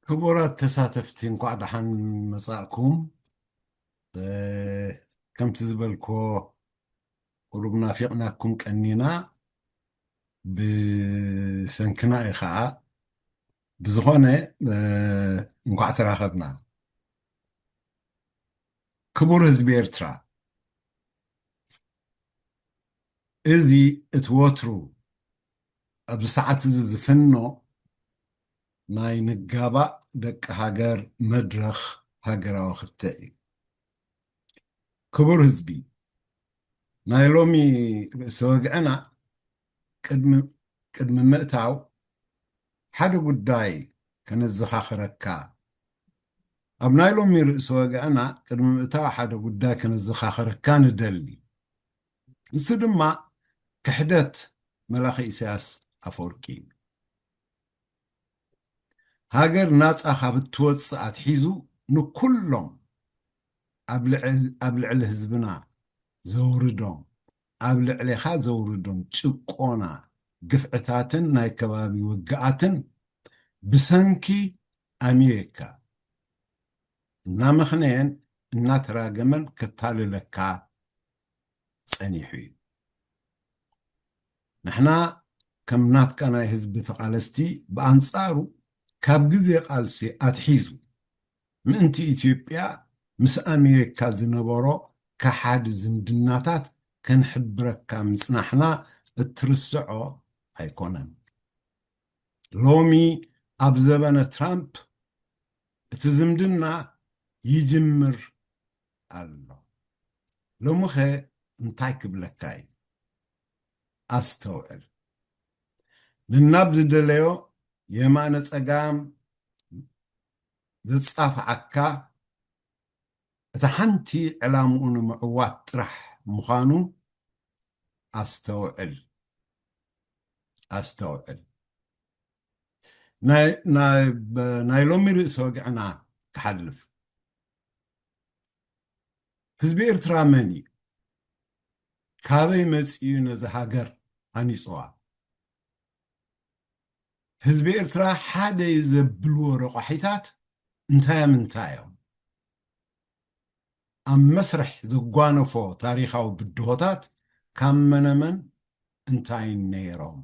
ክቡራት ተሳተፍቲ፣ እንኳዕ ደሓን መጻእኩም። እ፣ ከምቲ ዝበልክዎ፣ ቁሩብ ናፊቕናኩም ቀኒና፣ ብሰንክና እዩ ኸዓ። ብዝኾነ፣ እ፣ እንኳዕ ተራኸብና። ክቡር ህዝቢ ኤርትራ፣ እዚ እቲ ወትሩ ኣብዚ ሰዓት እዚ ዝፍኖ ናይ ንጋባእ ደቂ ሃገር መድረኽ ሃገራዊ ክትዕ እዩ። ክቡር ህዝቢ፣ ናይ ሎሚ ርእሰ ወግዕና ቅድሚ፣ ቅድሚ ምእታው ሓደ ጉዳይ ከነዘኻኽረካ። ኣብ ናይ ሎሚ ርእሰ ወግዕና ቅድሚ ምእታው ሓደ ጉዳይ ከነዘኻኽረካ ንደሊ። እሱ ድማ ክሕደት መላኺ ኢሳያስ ኣፈወርቂ እዩ። ሃገር ናጻ ካብ እትወጽእ ኣትሒዙ ንኩሎም ኣብ ልዕል-፣ ኣብ ልዕሊ ህዝብና ዘውርዶም፣ ኣብ ልዕሌኻ ዘውርዶም ጭቆና፣ ግፍዕታትን ናይ ከባቢ ውግኣትን ብሰንኪ ኣሜሪካ እናመኽነየን እናተራገመን ከታልለካ ጸኒሑ እዩ። ንሕና ከም ናትካ ናይ ህዝቢ ተቓለስቲ፣ ብኣንጻሩ ካብ ግዜ ቃልሲ ኣትሒዙ ምእንቲ ኢትዮጵያ ምስ ኣሜሪካ ዝነበሮ ከሓዲ ዝምድናታት ከንሕብረካ ምጽናሕና እትርስዖ ኣይኮነን። ሎሚ ኣብ ዘበነ ትራምፕ እቲ ዝምድና ይጅምር ኣሎ። ሎሚኸ እንታይ ክብለካ እዩ? ኣስተውዕል። ንናብ ዝደለዮ የማነ ጸጋም ዘጻፍዓካ፣ እታ ሓንቲ ዕላምኡ ንምዕዋት ጥራሕ ምዃኑ ኣስተውዕል። ኣስተውዕል። ናይ፣ ናይ፣ ናይ ሎሚ ርእሰ ወግዕና ክሓልፍ። ህዝቢ ኤርትራ መን እዩ? ካበይ መጺኡ ነዚ ሃገር ሃኒጽዋ? ህዝቢ ኤርትራ ሓደ እዩ ዘብልዎ ረቋሒታት እንታዮም እንታዮም? ኣብ መስርሕ ዘጓነፎ ታሪኻዊ ብድሆታት ካብ መነመን እንታይን ነይሮም?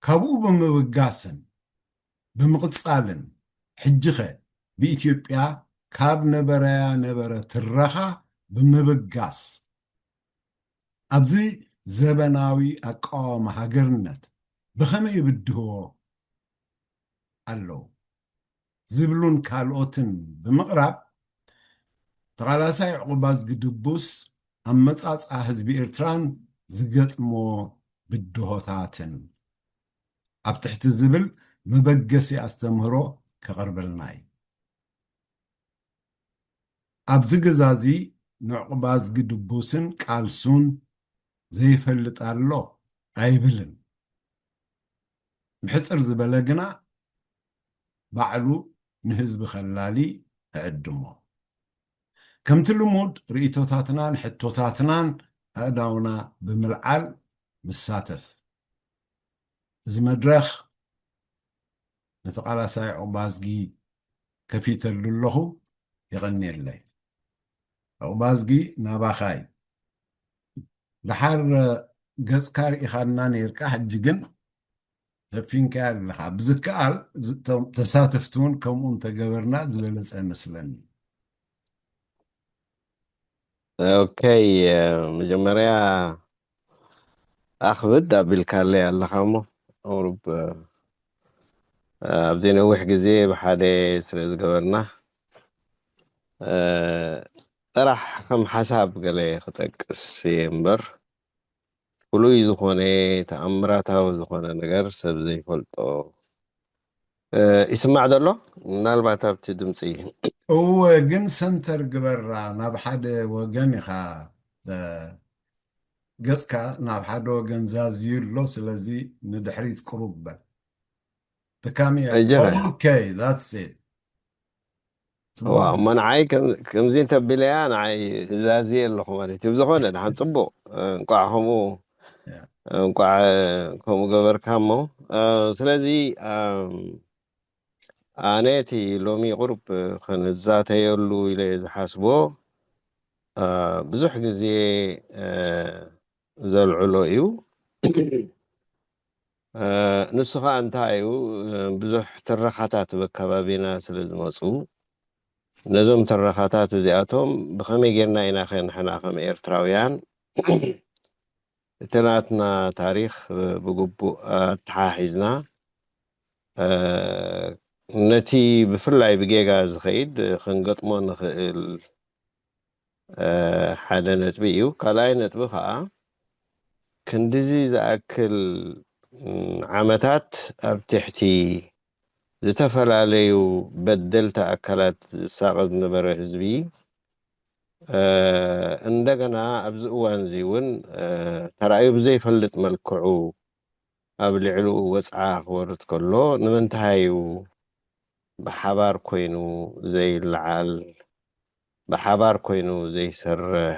ካብኡ ብምብጋስን ብምቕጻልን፣ ሕጂኸ ብኢትዮጵያ ካብ ነበረያ ነበረ ትረኻ ብምብጋስ፣ ኣብዚ ዘበናዊ ኣቃዋማ ሃገርነት ብኸመይ ይብድህዎ ኣለዉ? ዝብሉን ካልኦትን ብምቕራብ፣ ተቓላሳይ ዕቑባዝጊ ድቡስ ኣመጻጽኣ ህዝቢ ኤርትራን ዝገጥሞ ብድሆታትን ኣብ ትሕቲ ዝብል መበገሲ ኣስተምህሮ ከቕርበልና እዩ። ኣብዚ ገዛ እዚ ንዕቑባዝጊ ድቡስን ቃልሱን ዘይፈልጥ ኣሎ ኣይብልን። ብሕጽር ዝበለ ግና፣ ባዕሉ ንህዝቢ ከላሊ እዕድሞ። ከምቲ ልሙድ፣ ርእይቶታትናን ሕቶታትናን ኣእዳውና ብምልዓል ንሳተፍ። እዚ መድረኽ ንተቓላሳይ ዕቑባዝጊ ከፊተሉ ኣለኹ። የቐንየለይ። ዕቑባዝጊ፣ ናባኻ እዩ። ደሓር ገጽካ ርኢኻና ነይርካ፣ ሕጂ ግን ሸፊንካያ ኣለኻ። ብዝከኣል፣ ዝ-፣ ቶም ተሳተፍቲ እውን ከምኡ እንተገበርና ዝበለጸ ይመስለኒ። ኦኬ፣ መጀመርያ ኣኽብድ ኣቢልካለይ ኣለኻ እሞ፣ ቁሩብ፣ ኣብዚ ነዊሕ ግዜ ብሓደ ስለ ዝገበርና፣ ጥራሕ ከም ሓሳብ ገለ ክጠቅስ እየ እምበር፣ ፍሉይ ዝኾነ ተኣምራታዊ ዝኾነ ነገር ሰብ ዘይፈልጦ፣ እ፣ ይስማዕ ዘሎ? ምናልባት ኣብቲ ድምፂ። እወ፣ ግን ሰንተር ግበራ፣ ናብ ሓደ ወገን ኢኻ፣ እ፣ ገጽካ ናብ ሓደ ወገን ዛዝዩ ኣሎ፣ ስለዚ ንድሕሪት ቁሩብ በል። ትካሚ እያ። እጀኸ። ኦኬ፣ that's it። ዋ፣ እሞ ንዓይ ከም-፣ ከምዚ እንተቢለያ ንዓይ ዛዝየ ኣለኹ ማለት እዩ። ብዝኾነ፣ ደሓን ጽቡቕ። እንቋዕ ከምኡ፣ ያ። እንቋዕ ከምኡ ገበርካ እሞ፣ ስለዚ ኣነ እቲ ሎሚ ቁሩብ ክንዛተየሉ ኢለ ዝሓስቦ ብዙሕ ግዜ ዘልዕሎ እዩ። ንሱ ከዓ እንታይ እዩ? ብዙሕ ትረኻታት በከባቢና ስለ ዝመፁ ነዞም ትረኻታት እዚኣቶም ብኸመይ ጌርና ኢና ከ ንሕና ከም ኤርትራውያን እቲ ናትና ታሪኽ ብግቡእ ኣተሓሒዝና ነቲ ብፍላይ ብጌጋ ዝኸይድ ክንገጥሞ ንኽእል ሓደ ነጥቢ እዩ። ካልኣይ ነጥቢ ከዓ ክንድዚ ዝኣክል ዓመታት ኣብ ትሕቲ ዝተፈላለዩ በደልቲ ኣካላት ዝሳቐ ዝነበረ ህዝቢ እንደገና ኣብዚ እዋን እዚ እውን ተራእዩ ብዘይፈልጥ መልክዑ ኣብ ልዕሊኡ ወፅዓ ክወርድ ከሎ ንምንታይ እዩ ብሓባር ኮይኑ ዘይለዓል፣ ብሓባር ኮይኑ ዘይሰርሕ?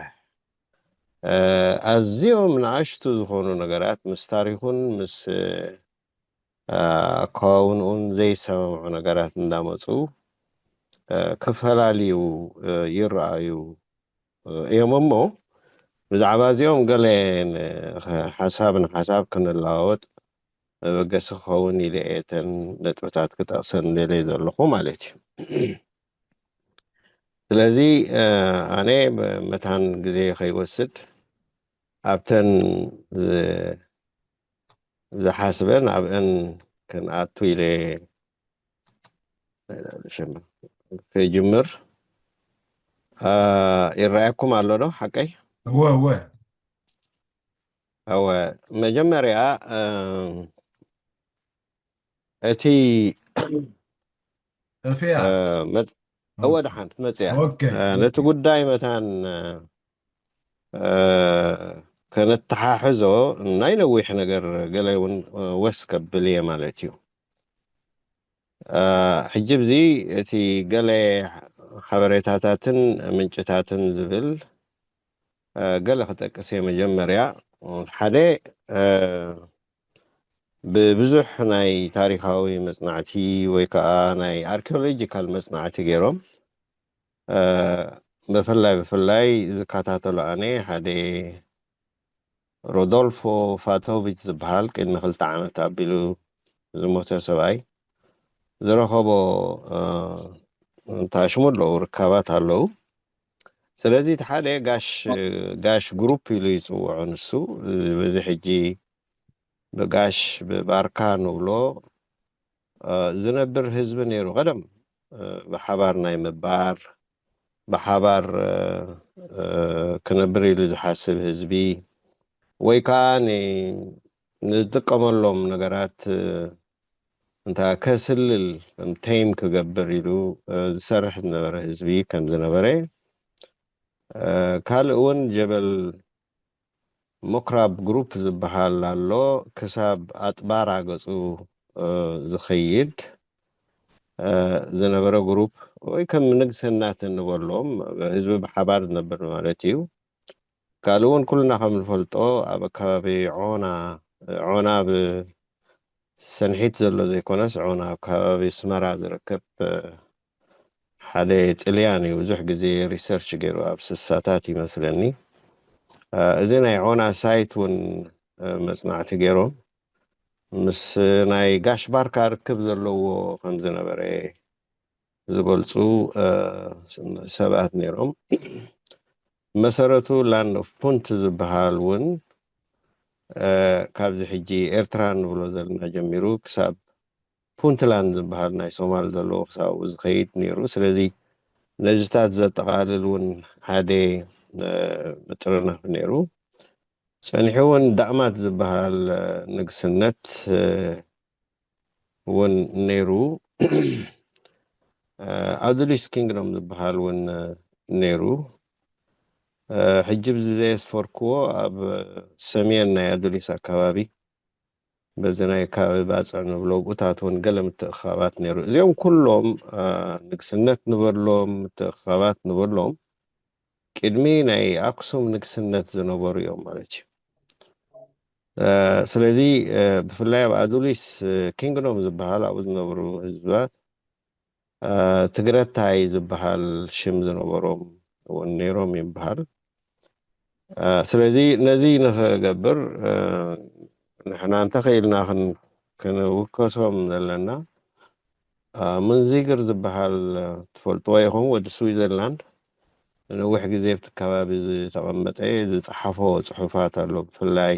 ኣዝዮም ንኣሽቱ ዝኾኑ ነገራት ምስ ታሪኹን ምስ ኣከዋውንኡን ዘይሰማምዑ ነገራት እንዳመፁ ክፈላልዩ ይረኣዩ እዮም። እሞ ብዛዕባ እዚኦም ገለ ሓሳብ ንሓሳብ ክንለዋወጥ መበገሲ ክኸውን ኢለ እየ እተን ነጥብታት ክጠቕሰን ደልየ ዘለኹ ማለት እዩ። ስለዚ ኣነ መታን ግዜ ከይወስድ ኣብተን ዝሓስበን ኣብአን ክንኣቱ ኢለ ክጅምር። ይረኣየኩም ኣሎ ዶ ሓቀይ? እወ እወ እወ መጀመርያ እቲ እፍያ እወ ደሓን ትመፅያ ኦኬ ነቲ ጉዳይ መታን ከነተሓሕዞ ናይ ነዊሕ ነገር ገለ እውን ወስ ከብል እየ ማለት እዩ። ሕጂ ብዚ እቲ ገለ ሓበሬታታትን ምንጭታትን ዝብል ገለ ክጠቅስ እየ። መጀመርያ ሓደ ብብዙሕ ናይ ታሪካዊ መፅናዕቲ ወይ ከዓ ናይ ኣርኪኦሎጂካል መፅናዕቲ ገይሮም ብፍላይ ብፍላይ ዝከታተሉ ኣነ ሓደ ሮዶልፎ ፋቶቪች ዝበሃል ቅድሚ ክልተ ዓመት ኣቢሉ ዝሞተ ሰብኣይ ዝረኸቦ እንታሽሙ ኣለዉ ርካባት ኣለዉ። ስለዚ እቲ ሓደ ጋሽ ጋሽ ግሩፕ ኢሉ ይፅውዖ ንሱ በዚ ሕጂ ብጋሽ ብባርካ ንብሎ ዝነብር ህዝቢ ነይሩ። ቀደም ብሓባር ናይ ምባር ብሓባር ክነብር ኢሉ ዝሓስብ ህዝቢ ወይ ከዓ ንጥቀመሎም ነገራት እንታ ከስልል ተይም ክገብር ኢሉ ዝሰርሕ ዝነበረ ህዝቢ ከም ዝነበረ ካልእ እውን ጀበል ሞክራብ ግሩፕ ዝበሃል ኣሎ። ክሳብ ኣጥባራ ገፁ ዝኸይድ ዝነበረ ግሩፕ ወይ ከም ንግስናት እንበሎም ህዝቢ ብሓባር ዝነብር ማለት እዩ። ካልእ እውን ኩልና ከም ንፈልጦ ኣብ ኣከባቢ ዖና ዖና ብሰንሒት ዘሎ ዘይኮነስ ዖና ኣብ ከባቢ ኣስመራ ዝርከብ ሓደ ጥልያን እዩ ብዙሕ ግዜ ሪሰርች ገይሩ ኣብ ስሳታት ይመስለኒ። እዚ ናይ ዖና ሳይት እውን መፅናዕቲ ገይሮም ምስ ናይ ጋሽ ባርካ ርክብ ዘለዎ ከም ዝነበረ ዝገልፁ ሰባት ነይሮም። መሰረቱ ላንድ ኦፍ ፑንት ዝበሃል እውን ካብዚ ሕጂ ኤርትራ ንብሎ ዘለና ጀሚሩ ክሳብ ፑንትላንድ ዝበሃል ናይ ሶማል ዘለዎ ክሳብኡ ዝኸይድ ነይሩ። ስለዚ ነዚታት ዘጠቓልል እውን ሓደ ምጥርናፍ ነይሩ። ፀኒሑ እውን ዳእማት ዝበሃል ንግስነት እውን ነይሩ። ኣዱሊስ ኪንግዶም ዝበሃል እውን ነይሩ። ሕጂ ብዚ ዘየስፈርክዎ ኣብ ሰሜን ናይ ኣዱሊስ ኣከባቢ በዚ ናይ ከባቢ ባፅዕ ንብሎ ብኡታት እውን ገለ ምትእኻባት ነይሩ። እዚኦም ኩሎም ንግስነት ንበሎም ምትእኻባት ንበሎም ቅድሚ ናይ ኣክሱም ንግስነት ዝነበሩ እዮም ማለት እዩ። ስለዚ ብፍላይ ኣብ ኣዱሊስ ኪንግዶም ዝበሃል ኣብኡ ዝነብሩ ህዝብታት ትግረታይ ዝበሃል ሽም ዝነበሮም እውን ነይሮም ይበሃል። ስለዚ ነዚ ንክገብር ንሕና እንተኽኢልና ክንውከሶም ዘለና ምንዚግር ዝበሃል ትፈልጥዎ ኢኹም፣ ወዲ ስዊዘርላንድ ንነዊሕ ግዜ ኣብቲ ከባቢ ዝተቐመጠ ዝፀሓፎ ፅሑፋት ኣሎ። ብፍላይ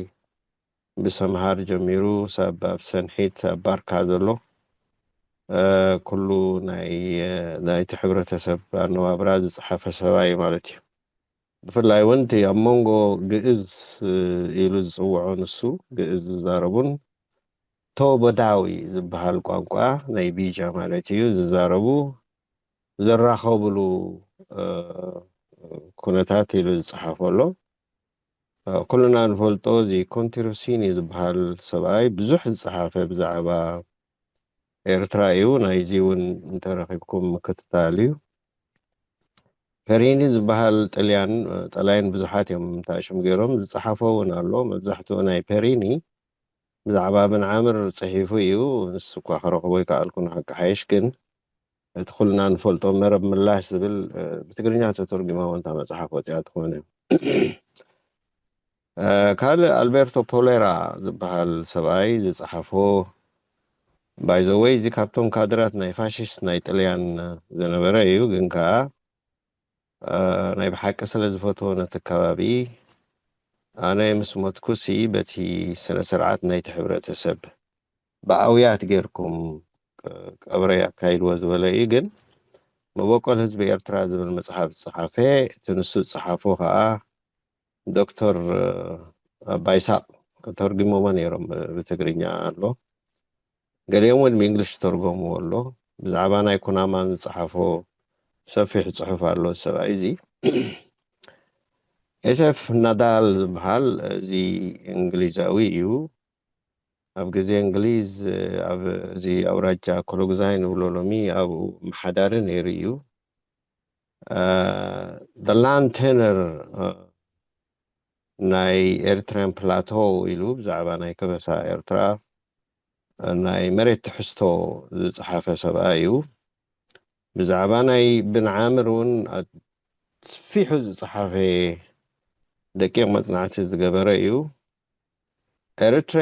ብሰምሃር ጀሚሩ ሳብ ኣብ ሰንሒት ኣብ ባርካ ዘሎ ኩሉ ናይ ናይቲ ሕብረተሰብ ኣነባብራ ዝፀሓፈ ሰብኣይ ማለት እዩ። ብፍላይ እውን እቲ ኣብ መንጎ ግእዝ ኢሉ ዝፅውዖ ንሱ ግእዝ ዝዛረቡን ቶበዳዊ ዝበሃል ቋንቋ ናይ ቢጃ ማለት እዩ ዝዛረቡ ዘራኸብሉ ኩነታት ኢሉ ዝፀሓፎ ኣሎ። ኩልና ንፈልጦ እዚ ኮንቲሮሲኒ ዝበሃል ሰብኣይ ብዙሕ ዝፀሓፈ ብዛዕባ ኤርትራ እዩ። ናይዚ እውን እንተረኺብኩም ምክትታል እዩ። ፐሪኒ ዝበሃል ጥልያን ጠላይን ብዙሓት እዮም ታሽም ገይሮም ዝፀሓፎ እውን ኣሎ። መብዛሕትኡ ናይ ፐሪኒ ብዛዕባ ብን ዓምር ፅሒፉ እዩ። ንሱ እኳ ክረኽቦ ይከኣልኩ ንሓቂ ሓይሽ ግን እቲ ኩልና ንፈልጦ መረብ ምላሽ ዝብል ብትግርኛ ተተርጉማ እውን እታ መፅሓፍ ወፂኣ ትኾነ። ካልእ ኣልቤርቶ ፖሌራ ዝበሃል ሰብኣይ ዝፀሓፎ ባይዘወይ እዚ ካብቶም ካድራት ናይ ፋሽስት ናይ ጥልያን ዝነበረ እዩ። ግን ከዓ ናይ ብሓቂ ስለ ዝፈትዎ ነቲ ከባቢ ኣነ ምስ ሞትኩሲ በቲ ስነ ስርዓት ናይቲ ሕብረተሰብ ብኣውያት ጌርኩም ቀብረይ ኣካይድዎ ዝበለ እዩ። ግን መበቆል ህዝቢ ኤርትራ ዝብል መፅሓፍ ዝፀሓፈ እቲ ንሱ ዝፀሓፎ ከዓ ዶክተር ኣባይሳቅ ተርጉሞሞ ነይሮም ብትግርኛ ኣሎ። ገሊኦም እውን ብእንግሊሽ ዝተርጎምዎ ኣሎ። ብዛዕባ ናይ ኩናማ ዝፀሓፎ ሰፊሕ ፅሑፍ ኣሎ ሰብኣይ እዚ። ኤሰፍ ናዳል ዝበሃል እዚ እንግሊዛዊ እዩ። ኣብ ግዜ እንግሊዝ ኣብ እዚ ኣውራጃ ኮሎግዛይ ንብሎ ሎሚ ኣብኡ መሓዳሪ ነይሩ እዩ። ላንድ ቴነር ናይ ኤርትራን ፕላቶ ኢሉ ብዛዕባ ናይ ከበሳ ኤርትራ ናይ መሬት ትሕዝቶ ዝፀሓፈ ሰብኣይ እዩ። ብዛዕባ ናይ ብን ዓምር እውን ኣስፊሑ ዝፀሓፈ ደቂቕ መፅናዕቲ ዝገበረ እዩ። ኤርትራ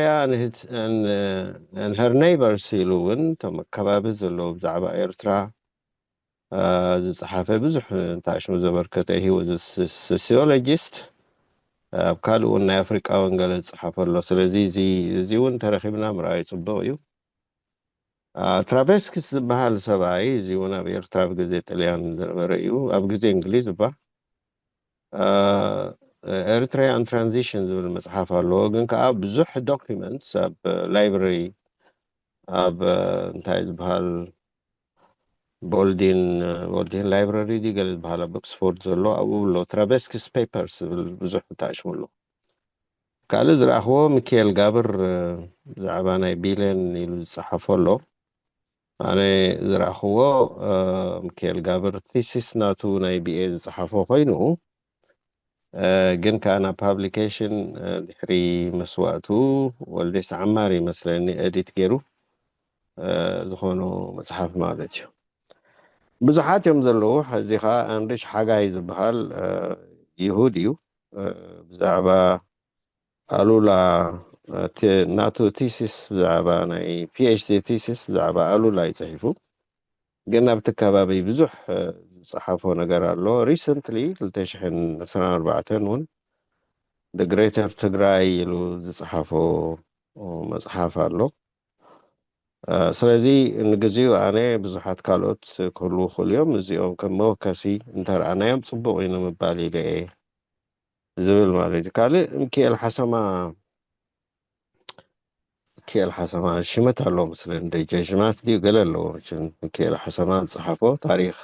and her neighbors ኢሉ እውን እቶም ከባቢ ዘለዉ ብዛዕባ ኤርትራ ዝፀሓፈ ብዙሕ ታሽሙ ዘበርከተ he was a sociologist ኣብ ካልእ እውን ናይ ኣፍሪቃ እውን ገለ ዝፀሓፈ ኣሎ። ስለዚ እዚ እውን ተረኪብና ምርኣይ ፅቡቅ እዩ። ትራቬስኪስ ዝበሃል ሰብኣይ እዚ እውን ኣብ ኤርትራ ኣብ ግዜ ጥልያን ዝነበረ እዩ። ኣብ ግዜ እንግሊዝ እባ ኤሪትሪያን ትራንዚሽን ዝብል መፅሓፍ ኣለዎ። ግን ከዓ ብዙሕ ዶኪመንትስ ኣብ ላይብረሪ ኣብ እንታይ ዝበሃል ቦልዲን ቦልዲን ላይብረሪ ዲ ገለ ዝበሃል ኣብ ኦክስፎርድ ዘሎ ኣብኡ ኣሎ። ትራቬስኪስ ፔፐርስ ዝብል ብዙሕ ተኣሽሙ ኣሎ። ካልእ ዝረኣኽዎ ሚካኤል ጋብር ብዛዕባ ናይ ቢሌን ኢሉ ዝፀሓፎ ኣሎ። ኣነ ዝረኣኽዎ ሚካኤል ጋብር ቲሲስ ናቱ ናይ ቢኤ ዝፀሓፎ ኮይኑ ግን ከዓ ናብ ፓብሊኬሽን ድሕሪ መስዋእቱ ወልዴስ ዓማር ይመስለኒ ኤዲት ገይሩ ዝኾኖ መፅሓፍ ማለት እዩ። ብዙሓት እዮም ዘለዉ። እዚ ከዓ ኣንድሪሽ ሓጋይ ዝበሃል ይሁድ እዩ። ብዛዕባ ኣሉላ ናቱ ቲሲስ ብዛዕባ ናይ ፒኤችዲ ቲሲስ ብዛዕባ ኣሉላ እዩ ፅሒፉ። ግን ኣብቲ ከባቢ ብዙሕ ዝፀሓፎ ነገር ኣሎ። ሪሰንትሊ ክልተ ሽሕን ዕስራን ኣርባዕተን እውን ግሬተር ትግራይ ኢሉ ዝፀሓፎ መፅሓፍ ኣሎ። ስለዚ ንግዚኡ ኣነ ብዙሓት ካልኦት ክህልዉ ይኽእሉ እዮም። እዚኦም ከም መወከሲ እንተረኣናዮም ፅቡቕ እዩ ንምባል ኢለ እየ ዝብል ማለት እዩ። ካልእ ሚካኤል ሓሰማ ሚካኤል ሓሰማ ሽመት ኣለዎ መስለኒ ደጀ ሽማት ድዩ ገለ ኣለዎ። ሚካኤል ሓሰማ ዝፀሓፎ ታሪክ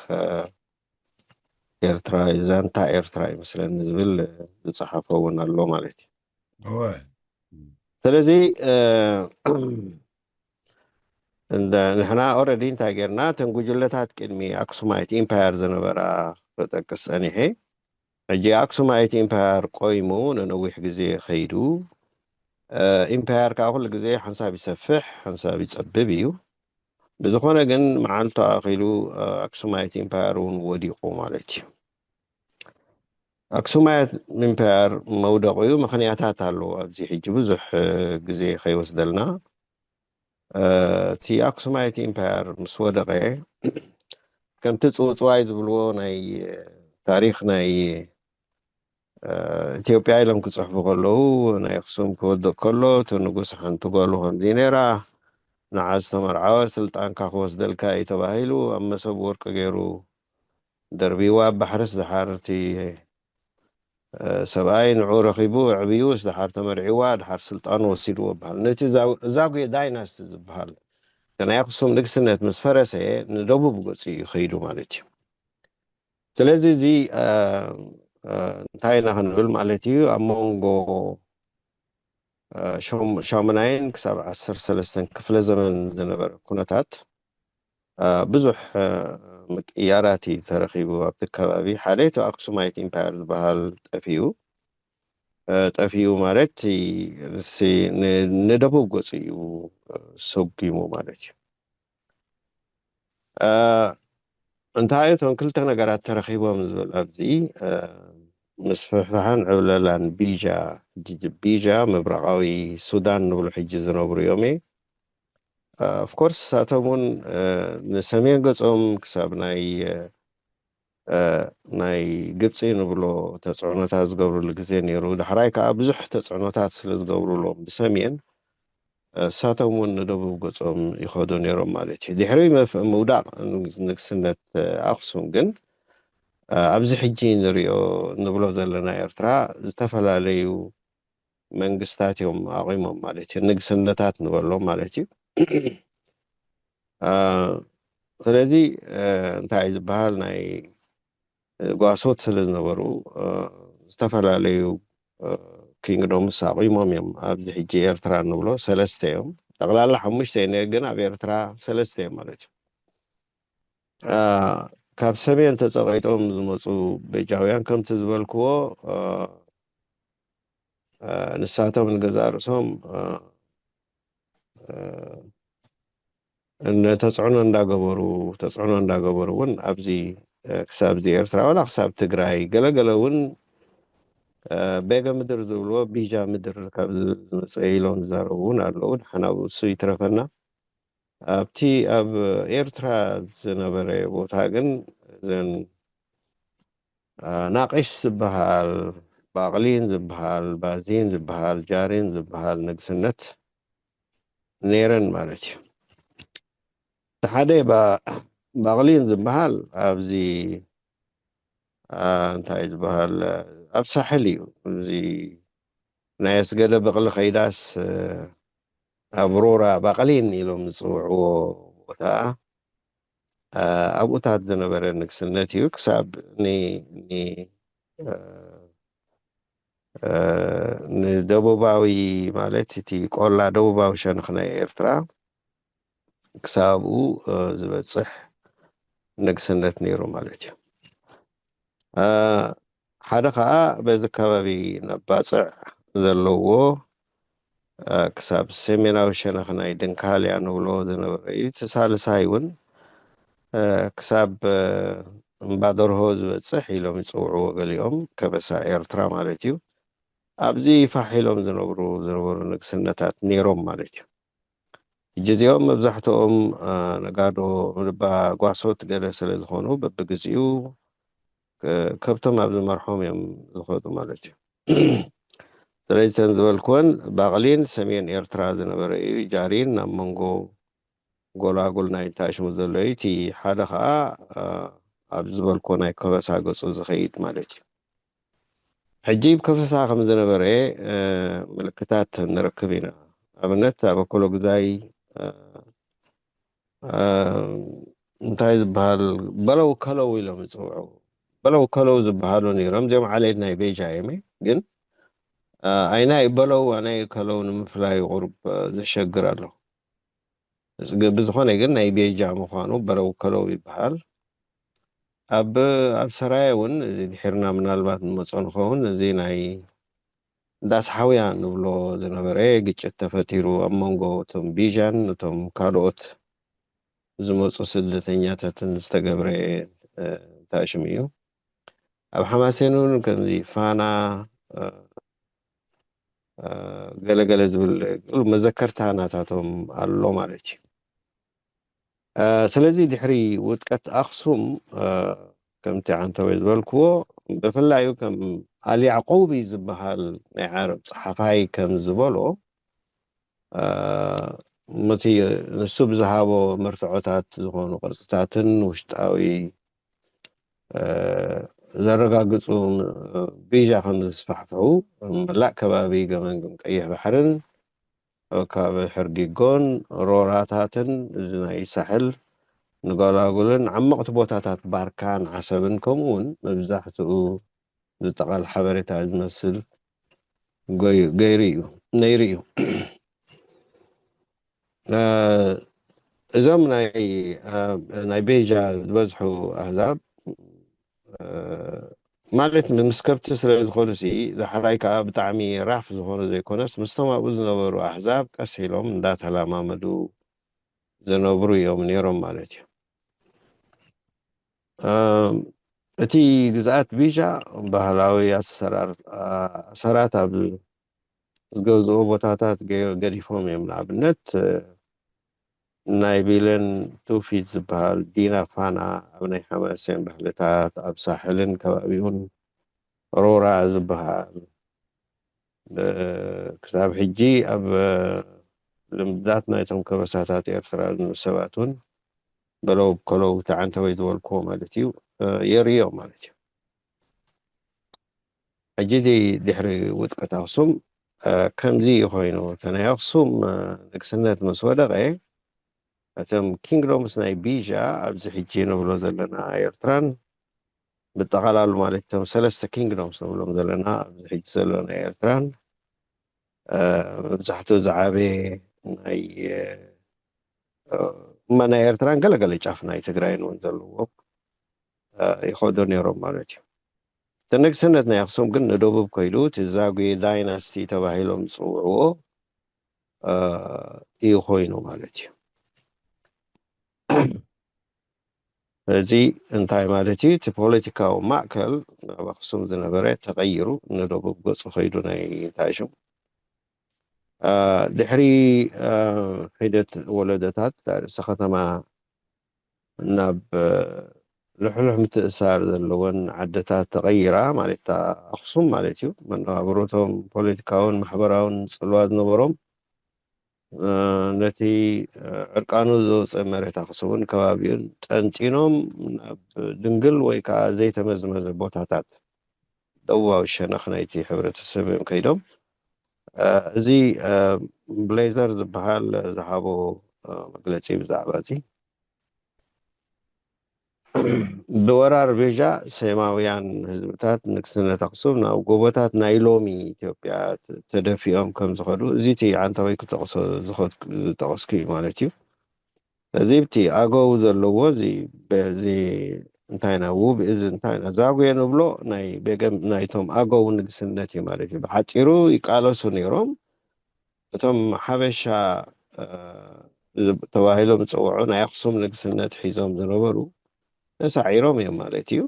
ኤርትራ ዛንታ ኤርትራ ይመስለኒ ዝብል ዝፀሓፎ እውን ኣሎ ማለት እዩ። ስለዚ ንሕና ኦረዲ እንታይ ጌርና እተን ጉጅለታት ቅድሚ ኣክሱማይት ኢምፓየር ዝነበራ ክጠቅስ ፀኒሐ። ሕጂ ኣክሱማይት ኢምፓየር ቆይሙ ንነዊሕ ግዜ ከይዱ ኢምፓየር ከዓ ኩሉ ግዜ ሓንሳብ ይሰፍሕ ሓንሳብ ይፀብብ እዩ። ብዝኾነ ግን መዓልቱ ኣኺሉ ኣክሱማይት ኢምፓየር እውን ወዲቑ ማለት እዩ። ኣክሱማይት ኢምፓየር መውደቂኡ ምኽንያታት ኣለዎ። ኣብዚ ሕጂ ብዙሕ ግዜ ከይወስደልና እቲ ኣክሱማይት ኢምፓየር ምስ ወደቐ ከምቲ ፅውፅዋይ ዝብልዎ ናይ ታሪክ ናይ ኢትዮጵያ ኢሎም ክፅሕፉ ከለዉ ናይ ኣክሱም ክወድቕ ከሎ እቲ ንጉስ ሓንቲ ጓሉ ከምዚ ነይራ፣ ንዓ ዝተመርዓወ ስልጣንካ ክወስደልካ እዩ ተባሂሉ ኣብ መሰብ ወርቂ ገይሩ ደርቢዋ። ኣብ ባሕርስ ድሓር እቲ ሰብኣይ ንዑ ረኺቡ ኣዕብዩስ ድሓር ተመርዒዋ ድሓር ስልጣኑ ወሲድዎ በሃል። ነቲ ዛጉየ ዳይናስቲ ዝበሃል ናይ ኣክሱም ንግስነት ምስ ፈረሰ ንደቡብ ገፁ እዩ ከይዱ ማለት እዩ። ስለዚ እዚ እንታይ ኢና ክንብል ማለት እዩ? ኣብ መንጎ ሻሙናይን ክሳብ ዓሰርተ ሰለስተን ክፍለ ዘመን ዝነበረ ኩነታት ብዙሕ ምቅያራት እዩ ተረኺቡ ኣብቲ ከባቢ። ሓደ እቲ ኣክሱማይት ኢምፓየር ዝበሃል ጠፊኡ። ጠፊኡ ማለት ንደቡብ ገፁ እዩ ሰጉሙ ማለት እዩ። እንታይ እቶም ክልተ ነገራት ተረኺቦም ዝብል ኣብዚ ምስፍሕፋሕን ዕብለላን ቢጃ ቢጃ ምብራቃዊ ሱዳን ንብሉ ሕጂ ዝነብሩ እዮም። ኦፍኮርስ ንሳቶም እውን ንሰሜን ገፆም ክሳብ ናይ ናይ ግብፂ ንብሎ ተፅዕኖታት ዝገብርሉ ግዜ ነይሩ። ዳሕራይ ከዓ ብዙሕ ተፅዕኖታት ስለ ዝገብሩሎም ብሰሜን ንሳቶም እውን ንደቡብ ገፆም ይኸዱ ነይሮም ማለት እዩ። ድሕሪ ምውዳቅ ንግስነት ኣክሱም ግን ኣብዚ ሕጂ ንሪኦ ንብሎ ዘለና ኤርትራ ዝተፈላለዩ መንግስታት እዮም ኣቑሞም ማለት እዩ። ንግስነታት ንበሎም ማለት እዩ። ስለዚ እንታይ ዝበሃል ናይ ጓሶት ስለ ዝነበሩ ዝተፈላለዩ ኪንግዶምስ ኣቑሞም እዮም። ኣብዚ ሕጂ ኤርትራ ንብሎ ሰለስተ እዮም። ጠቕላላ ሓሙሽተ እዩ ግን ኣብ ኤርትራ ሰለስተ እዮም ማለት እዩ። ካብ ሰሜን ተፀቒጦም ዝመፁ ቤጃውያን ከምቲ ዝበልክዎ ንሳቶም ንገዛ ርእሶም ተፅዕኖ እንዳገበሩ ተፅዕኖ እንዳገበሩ እውን ኣብዚ ክሳብ እዚ ኤርትራ ዋላ ክሳብ ትግራይ ገለገለ እውን ቤገ ምድር ዝብልዎ ቢጃ ምድር ካብ ዝመፀ ኢሎም ዝዛረቡ እውን ኣለዉ። ንሓና እሱ ይትረፈና። ኣብቲ ኣብ ኤርትራ ዝነበረ ቦታ ግን እዘን ናቂስ ዝበሃል፣ ባቕሊን ዝበሃል፣ ባዚን ዝበሃል፣ ጃሪን ዝበሃል ንግስነት ነይረን ማለት እዩ። እቲ ሓደ ባቕሊን ዝበሃል ኣብዚ እንታይ ዝበሃል ኣብ ሳሕል እዩ። እዚ ናይ ኣስገደ በቕሊ ከይዳስ ኣብ ሮራ ባቕሊን ኢሎም ዝፅውዕዎ ቦታ ኣብኡታት ዝነበረ ንግስነት እዩ። ክሳብ ንደቡባዊ ማለት እቲ ቆላ ደቡባዊ ሸነኽ ናይ ኤርትራ ክሳብ ኣብኡ ዝበፅሕ ንግስነት ነይሩ ማለት እዩ። ሓደ ከዓ በዚ ከባቢ ነባፅዕ ዘለዎ ክሳብ ሰሜናዊ ሸነኽ ናይ ድንካልያ ንብሎ ዝነበረ እዩ። እቲ ሳልሳይ እውን ክሳብ እምባደርሆ ዝበፅሕ ኢሎም ይፅውዕዎ ገሊኦም፣ ከበሳ ኤርትራ ማለት እዩ። ኣብዚ ፋሕ ኢሎም ዝነብሩ ዝነበሩ ንግስነታት ነይሮም ማለት እዩ። ሕጂ እዚኦም መብዛሕትኦም ነጋዶ ጓሶት ገለ ስለ ዝኾኑ በብግዚኡ ከብቶም ኣብ ዝመርሖም እዮም ዝኸዱ ማለት እዩ። ስለዚ እተን ዝበልክወን ባቕሊን ሰሜን ኤርትራ ዝነበረ እዩ። ጃሪን ናብ መንጎ ጎላጉል ናይ ታሽሙ ዘሎ እዩ። እቲ ሓደ ከዓ ኣብ ዝበልክዎ ናይ ከበሳ ገፁ ዝኸይድ ማለት እዩ። ሕጂ ከበሳ ከም ዝነበረ ምልክታት ንረክብ ኢና። ኣብነት ኣብ ኣኮሎ ግዛይ እንታይ ዝበሃል በለው ከለው ኢሎም ይፅውዑ። በለው ከለው ዝበሃሉ ነይሮም። እዚኦም ዓሌት ናይ ቤጃ እዮም። ግን ኣይናይ በለው ኣናይ ከለው ንምፍላይ ቁሩብ ዘሸግር ኣሎ። ብዝኾነ ግን ናይ ቤጃ ምዃኑ በለው ከለው ይበሃል። ኣብ ኣብ ሰራየ እውን እዚ ድሒርና ምናልባት ንመፆ ንኸውን። እዚ ናይ ዳስ ሓውያ ንብሎ ዝነበረ ግጭት ተፈጢሩ ኣብ መንጎ እቶም ቢጃን እቶም ካልኦት ዝመፁ ስደተኛታትን ዝተገብረ ታሽም እዩ። ኣብ ሓማሴን እውን ከምዚ ፋና ገለገለ ዝብል መዘከርታ ናታቶም ኣሎ ማለት እዩ። ስለዚ ድሕሪ ውድቀት ኣክሱም ከምቲ ዓንተወይ ዝበልክዎ ብፍላይ ከም ኣል ያዕቆቢ ዝበሃል ናይ ዓረብ ፀሓፋይ ከም ዝበሎ እቲ ንሱ ብዝሃቦ መርትዖታት ዝኾኑ ቅርፅታትን ውሽጣዊ ዘረጋግፁ ቢጃ ከም ዝስፋሕፍሑ መላእ ከባቢ ገመንግም ቀይሕ ባሕርን ካብ ሕርጊጎን ሮራታትን እዚ ናይ ሳሕል ንጎላጉልን ዓመቕቲ ቦታታት ባርካን ዓሰብን ከምኡ እውን መብዛሕትኡ ዝጠቓል ሓበሬታ ዝመስል ገይሩ እዩ ነይሩ እዩ። እዞም ናይ ቤጃ ዝበዝሑ ኣህዛብ ማለት ምስ ከብቲ ስለ ዝኾኑ ሲ ዳሕራይ ከዓ ብጣዕሚ ራፍ ዝኾኑ ዘይኮነስ ምስቶም ኣብኡ ዝነበሩ ኣህዛብ ቀስ ኢሎም እንዳተላማመዱ ዝነብሩ እዮም ነይሮም ማለት እዩ። እቲ ግዝኣት ቢጃ ባህላዊ ኣሰራራት ኣብ ዝገዝኡ ቦታታት ገዲፎም እዮም። ንኣብነት ናይ ቢለን ትውፊት ዝበሃል ዲና ፋና ኣብ ናይ ሓማሴን ባህልታት ኣብ ሳሕልን ከባቢኡን ሮራ ዝበሃል ክሳብ ሕጂ ኣብ ልምድታት ናይቶም ከበሳታት ኤርትራ ዝነብሩ ሰባት እውን በለው ከለው ተዓንተወይ ዝበልክዎ ማለት እዩ የርእዮ ማለት እዩ። ሕጂ ድሕሪ ውድቀት ኣክሱም ከምዚ እዩ ኮይኑ። እቲ ናይ ኣክሱም ንግስነት ምስ ወደቐ እቶም ኪንግዶምስ ናይ ቢጃ ኣብዚ ሕጂ ንብሎ ዘለና ኤርትራን ብጠቓላሉ ማለት እቶም ሰለስተ ኪንግዶምስ ንብሎም ዘለና ኣብዚ ሕጂ ዘሎ ናይ ኤርትራን መብዛሕትኡ ዝዓበየ ናይ እማ ናይ ኤርትራን ገለገለ ጫፍ ናይ ትግራይን እውን ዘለዎም ይኸዱ ነይሮም ማለት እዩ። እቲ ንግስነት ናይ ኣክሱም ግን ንደቡብ ከይዱ እቲ ዛጉዌ ዳይናስቲ ተባሂሎም ዝፅውዕዎ እዩ ኮይኑ ማለት እዩ። እዚ እንታይ ማለት እዩ? እቲ ፖለቲካዊ ማእከል ናብ ኣክሱም ዝነበረ ተቐይሩ ንደቡብ ገፁ ከይዱ ናይ እንታይ ሽም ድሕሪ ሒደት ወለደታት ርእሰ ከተማ ናብ ልሕሉሕ ምትእሳር ዘለወን ዓድታት ተቐይራ ማለት ኣክሱም ማለት እዩ። መነባብሮቶም ፖለቲካውን ማሕበራውን ፅልዋ ዝነበሮም ነቲ ዕርቃኑ ዝወፀ መሬት ኣክሱምን ከባቢኡን ጠንጢኖም ናብ ድንግል ወይ ከዓ ዘይተመዝመዘ ቦታታት ደቡባዊ ሸነኽ ናይቲ ሕብረተሰብ እዮም ከይዶም። እዚ ብሌዘር ዝበሃል ዝሃቦ መግለፂ ብዛዕባ እዚ ብወራር ቤጃ ሴማውያን ህዝብታት ንግስነት ኣክሱም ናብ ጎቦታት ናይ ሎሚ ኢትዮጵያ ተደፊኦም ከም ዝኸዱ እዚ እቲ ዓንተወይ ክጠቕሶ ዝጠቐስኩ እዩ ማለት እዩ። እዚ ብቲ ኣገው ዘለዎ እዚ በዚ እንታይ ና ውብ እዚ እንታይ ና ዛጉየ ንብሎ ናይ ቤገም ናይቶም ኣገው ንግስነት እዩ ማለት እዩ። ብሓፂሩ ይቃለሱ ነይሮም። እቶም ሓበሻ ተባሂሎም ዝፅውዑ ናይ ኣክሱም ንግስነት ሒዞም ዝነበሩ ተሳዒሮም እዮም ማለት እዩ።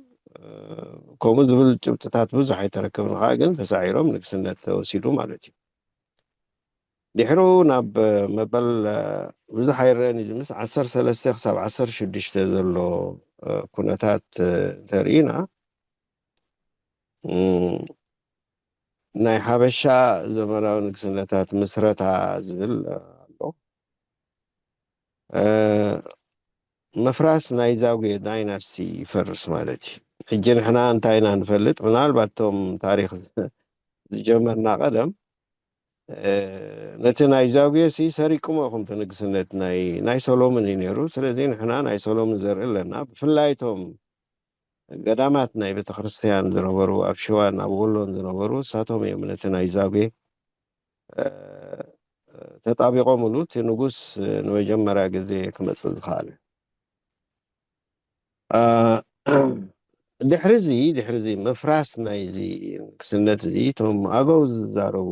ከምኡ ዝብል ጭብጥታት ብዙሕ ኣይተረከብን ከዓ ግን ተሳዒሮም ንግስነት ተወሲዱ ማለት እዩ። ድሕሩ ናብ መበል ብዙሕ ኣይረአን እዩ ምስ ዓሰርተ ሰለስተ ክሳብ ዓሰርተ ሽዱሽተ ዘሎ ኩነታት እንተርኢና ናይ ሓበሻ ዘመናዊ ንግስነታት ምስረታ ዝብል ኣሎ። ምፍራስ ናይ ዛጉዌ ዳይናስቲ ይፈርስ ማለት እዩ። ሕጂ ንሕና እንታይ ኢና ንፈልጥ? ምናልባት እቶም ታሪክ ዝጀመርና ቀደም ነቲ ናይ ዛጉዌ ሲ ሰሪቅሞ ኢኹም እቲ ንግስነት ናይ ናይ ሶሎምን እዩ ነይሩ። ስለዚ ንሕና ናይ ሶሎምን ዘርኢ ኣለና። ብፍላይ እቶም ገዳማት ናይ ቤተክርስትያን ዝነበሩ ኣብ ሽዋን ኣብ ወሎን ዝነበሩ እሳቶም እዮም ነቲ ናይ ዛጉዌ ተጣቢቆምሉ እቲ ንጉስ ንመጀመርያ ግዜ ክመፅእ ዝኸኣለ። ድሕሪ እዚ ድሕሪ እዚ ምፍራስ ናይዚ ንግስነት እዚ እቶም ኣገው ዝዛረቡ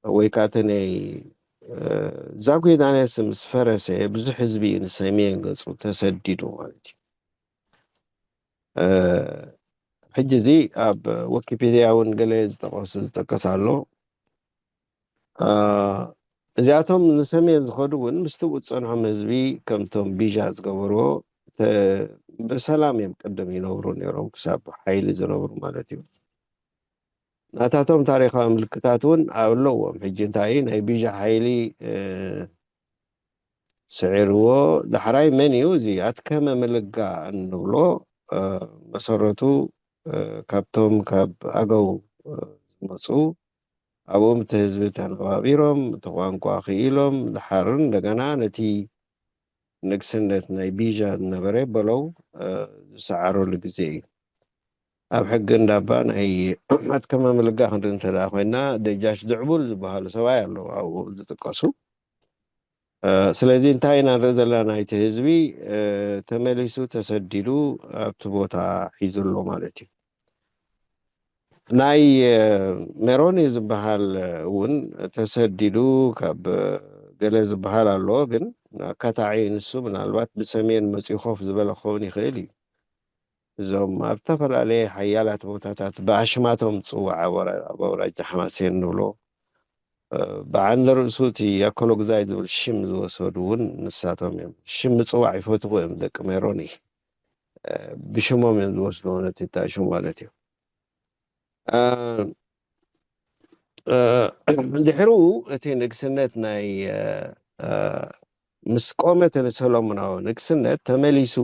ወይ ከዓ እቲ ናይ እ፣ ዛጉዌ ዳንኤልስ ምስ ፈረሰ ብዙሕ ህዝቢ እዩ ንሰሜን ገፁ ተሰዲዱ ማለት እዩ። እ፣ ሕጂ እዚ ኣብ ዊኪፒድያ እውን ገለ ዝጠቀሱ ዝጠቀስ ኣሎ። እ፣ እዚኣቶም ንሰሜን ዝኸዱ እውን ምስቲ ዝፀንሖም ህዝቢ ከምቶም ቢጃ ዝገበርዎ ተ- ብሰላም እዮም ቅድም ይነብሩ ነይሮም፣ ክሳብ ሓይሊ ዝነብሩ ማለት እዩ። ናታቶም ታሪኻዊ ምልክታት እውን ኣለዎም። ሕጂ እንታይ ናይ ቢጃ ሓይሊ እ፣ ስዒርዎ ዳሕራይ መን እዩ? እዚ ኣትከመ ምልጋ እንብሎ እ፣ መሰረቱ እ፣ ካብቶም ካብ ኣገው እ፣ ዝመፁ ኣብኡ እቲ ህዝቢ ተነባቢሮም እቲ ቋንቋ ክኢሎም ድሓር እንደገና ነቲ ንግስነት ናይ ቢጃ ዝነበረ በለው እ፣ ዝሰዓረሉ ግዜ እዩ። ኣብ ሕጊ እንዳባ ናይ ኣትከመ ምልጋ ክንርኢ እንተ ደኣ ኮይና ደጃች ድዕቡል ዝበሃሉ ሰብኣይ ኣለዉ ኣብኡ ዝጥቀሱ። እ፣ ስለዚ እንታይ ኢና ንርኢ ዘለና? ናይቲ ህዝቢ እ፣ ተመሊሱ ተሰዲዱ ኣብቲ ቦታ ሒዙ ኣሎ ማለት እዩ። ናይ እ፣ ሜሮኒ ዝበሃል እውን ተሰዲዱ ካብ እ፣ ገለ ዝበሃል ኣሎ፣ ግን ኣካታዒ ንሱ ምናልባት ብሰሜን መፂኡ ኮፍ ዝበለ ክኸውን ይኽእል እዩ። እዞም ኣብ ዝተፈላለየ ሓያላት ቦታታት ብኣሽማቶም ዝፅዋዕ ኣብ ኣውራ- ኣብ ኣውራጃ ሓማሴን ንብሎ እ፣ ብዓንደ ርእሱ እቲ ኣኮሎግዛይ ዝብል ሽም ዝወሰዱ እውን ንሳቶም እዮም። ሽም ምፅዋዕ ይፈትዉ እዮም ደቂ ሜሮኒ። እ፣ ብሽሞም እዮም ዝወስድዎ ነቲ እታ ሽም ማለት እዩ። እ፣ እ፣ ድሕሪኡ እቲ ንግስነት ናይ እ፣ እ፣ ምስ ቆመ እቲ ሰሎሞናዊ ንግስነት ተመሊሱ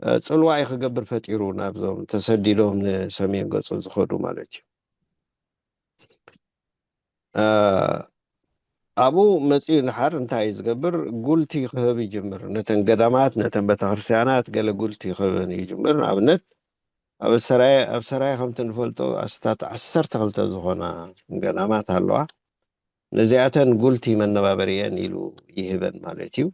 እ፣ ፅልዋ እዩ ክገብር ፈጢሩ ናብዞም ተሰዲዶም ንሰሜን ገፁ ዝኸዱ ማለት እዩ። እ፣ ኣብኡ መፂኡ ንሓር እንታይ እዩ ዝገብር? ጉልቲ ክህብ ይጅምር። ነተን ገዳማት ነተን ቤተክርስትያናት ገለ ጉልቲ ክህበን ይጅምር። ንኣብነት ኣብ ሰራየ ኣብ ሰራየ ከምቲ ንፈልጦ ኣስታት ዓሰርተ ክልተ ዝኾና ገዳማት ኣለዋ። ነዚኣተን ጉልቲ መነባበሪየን ኢሉ ይህበን ማለት እዩ።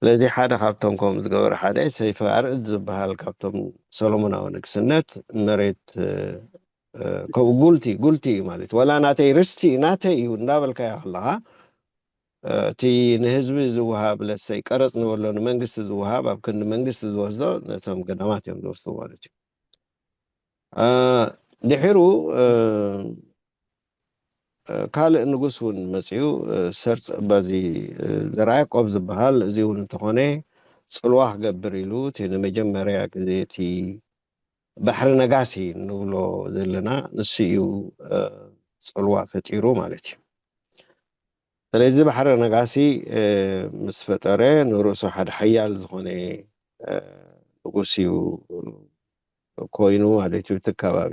ስለዚ ሓደ ካብቶም ከምኡ ዝገበረ ሓደ ሰይፈ ኣርዕድ ዝበሃል ካብቶም ሰሎሞናዊ ንግስነት መሬት እ፣ እ፣ ከምኡ ጉልቲ ጉልቲ እዩ ማለት እዩ። ወላ ናተይ ርስቲ እዩ ናተይ እዩ እንዳበልካዮ ከለኻ እ፣ እቲ ንህዝቢ ዝወሃብ ለሰይ ቀረፅ ንበሎ ንመንግስቲ ዝወሃብ ኣብ ክንዲ መንግስቲ ዝወስዶ ነቶም ገዳማት እዮም ዝወስዱ ማለት እዩ። እ፣ ድሒሩ እ፣ እ፣ ካልእ ንጉስ እውን መፅዩ እ፣ ሰርፅ በዚ እ፣ ዘርዓ ያዕቆብ ዝበሃል እዚ እውን እንተኾነ ፅልዋ ክገብር ኢሉ እቲ ንመጀመርያ ግዜ እቲ ባሕሪ ነጋሲ ንብሎ ዘለና ንሱ እዩ እ፣ ፅልዋ ፈጢሩ ማለት እዩ። ስለዚ ባሕሪ ነጋሲ እ፣ ምስ ፈጠረ ንርእሱ ሓደ ሓያል ዝኾነ እ፣ ንጉስ እዩ ኮይኑ ማለት እዩ እቲ ከባቢ።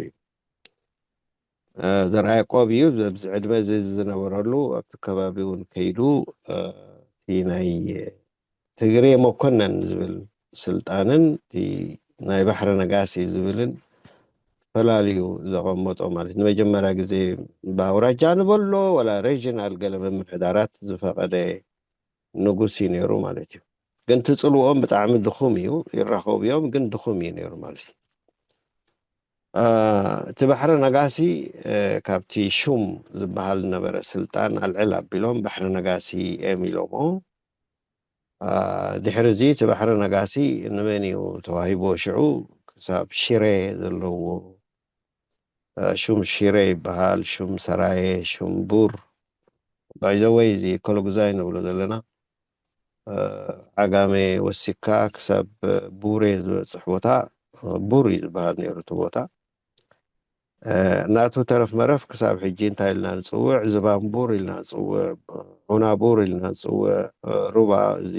እ፣ ዘርዓ ያዕቆብ እዩ ኣብዚ ዕድመ እዚ ዝነበረሉ ኣብቲ ከባቢ እውን ከይዱ እ፣ እቲ ናይ ትግሬ መኮነን ዝብል ስልጣንን እቲ ናይ ባሕሪ ነጋሲ ዝብልን ፈላልዩ ዘቐመጦ ማለት ንመጀመርያ ግዜ ብኣውራጃ ንበሎ ወላ ሬጂናል ገለ ምምሕዳራት ዝፈቐደ ንጉስ እዩ ነይሩ ማለት እዩ። ግን ትፅልዎም ብጣዕሚ ድኹም እዩ፣ ይራኸቡ እዮም ግን ድኹም እዩ ነይሩ ማለት እዩ። እ፣ እቲ ባሕሪ ነጋሲ እ፣ ካብቲ ሹም ዝበሃል ዝነበረ ስልጣን ኣልዕል ኣቢሎም ባሕሪ ነጋሲ እዮም ኢሎሞ። እ፣ ድሕሪ እዚ እቲ ባሕሪ ነጋሲ ንመን እዩ ተዋሂብዎ ሽዑ ክሳብ ሽረ ዘለዎ እ፣ ሹም ሽረ ይበሃል፣ ሹም ሰራየ፣ ሹም ቡር። ባይዘወይ እዚ ኮሎጉዛይ ንብሎ ዘለና እ፣ ዓጋመ ወሲካ ክሳብ ቡሬ ዝበፅሕ ቦታ እ፣ ቡር እዩ ዝበሃል ነይሩ እቲ ቦታ። እ፣ ናቱ ተረፍ መረፍ ክሳብ ሕጂ እንታይ ኢልና ንፅውዕ? ዝባንቡር ኢልና ንፅውዕ፣ ዑናቡር ኢልና ንፅውዕ፣ እ፣ ሩባ እዚ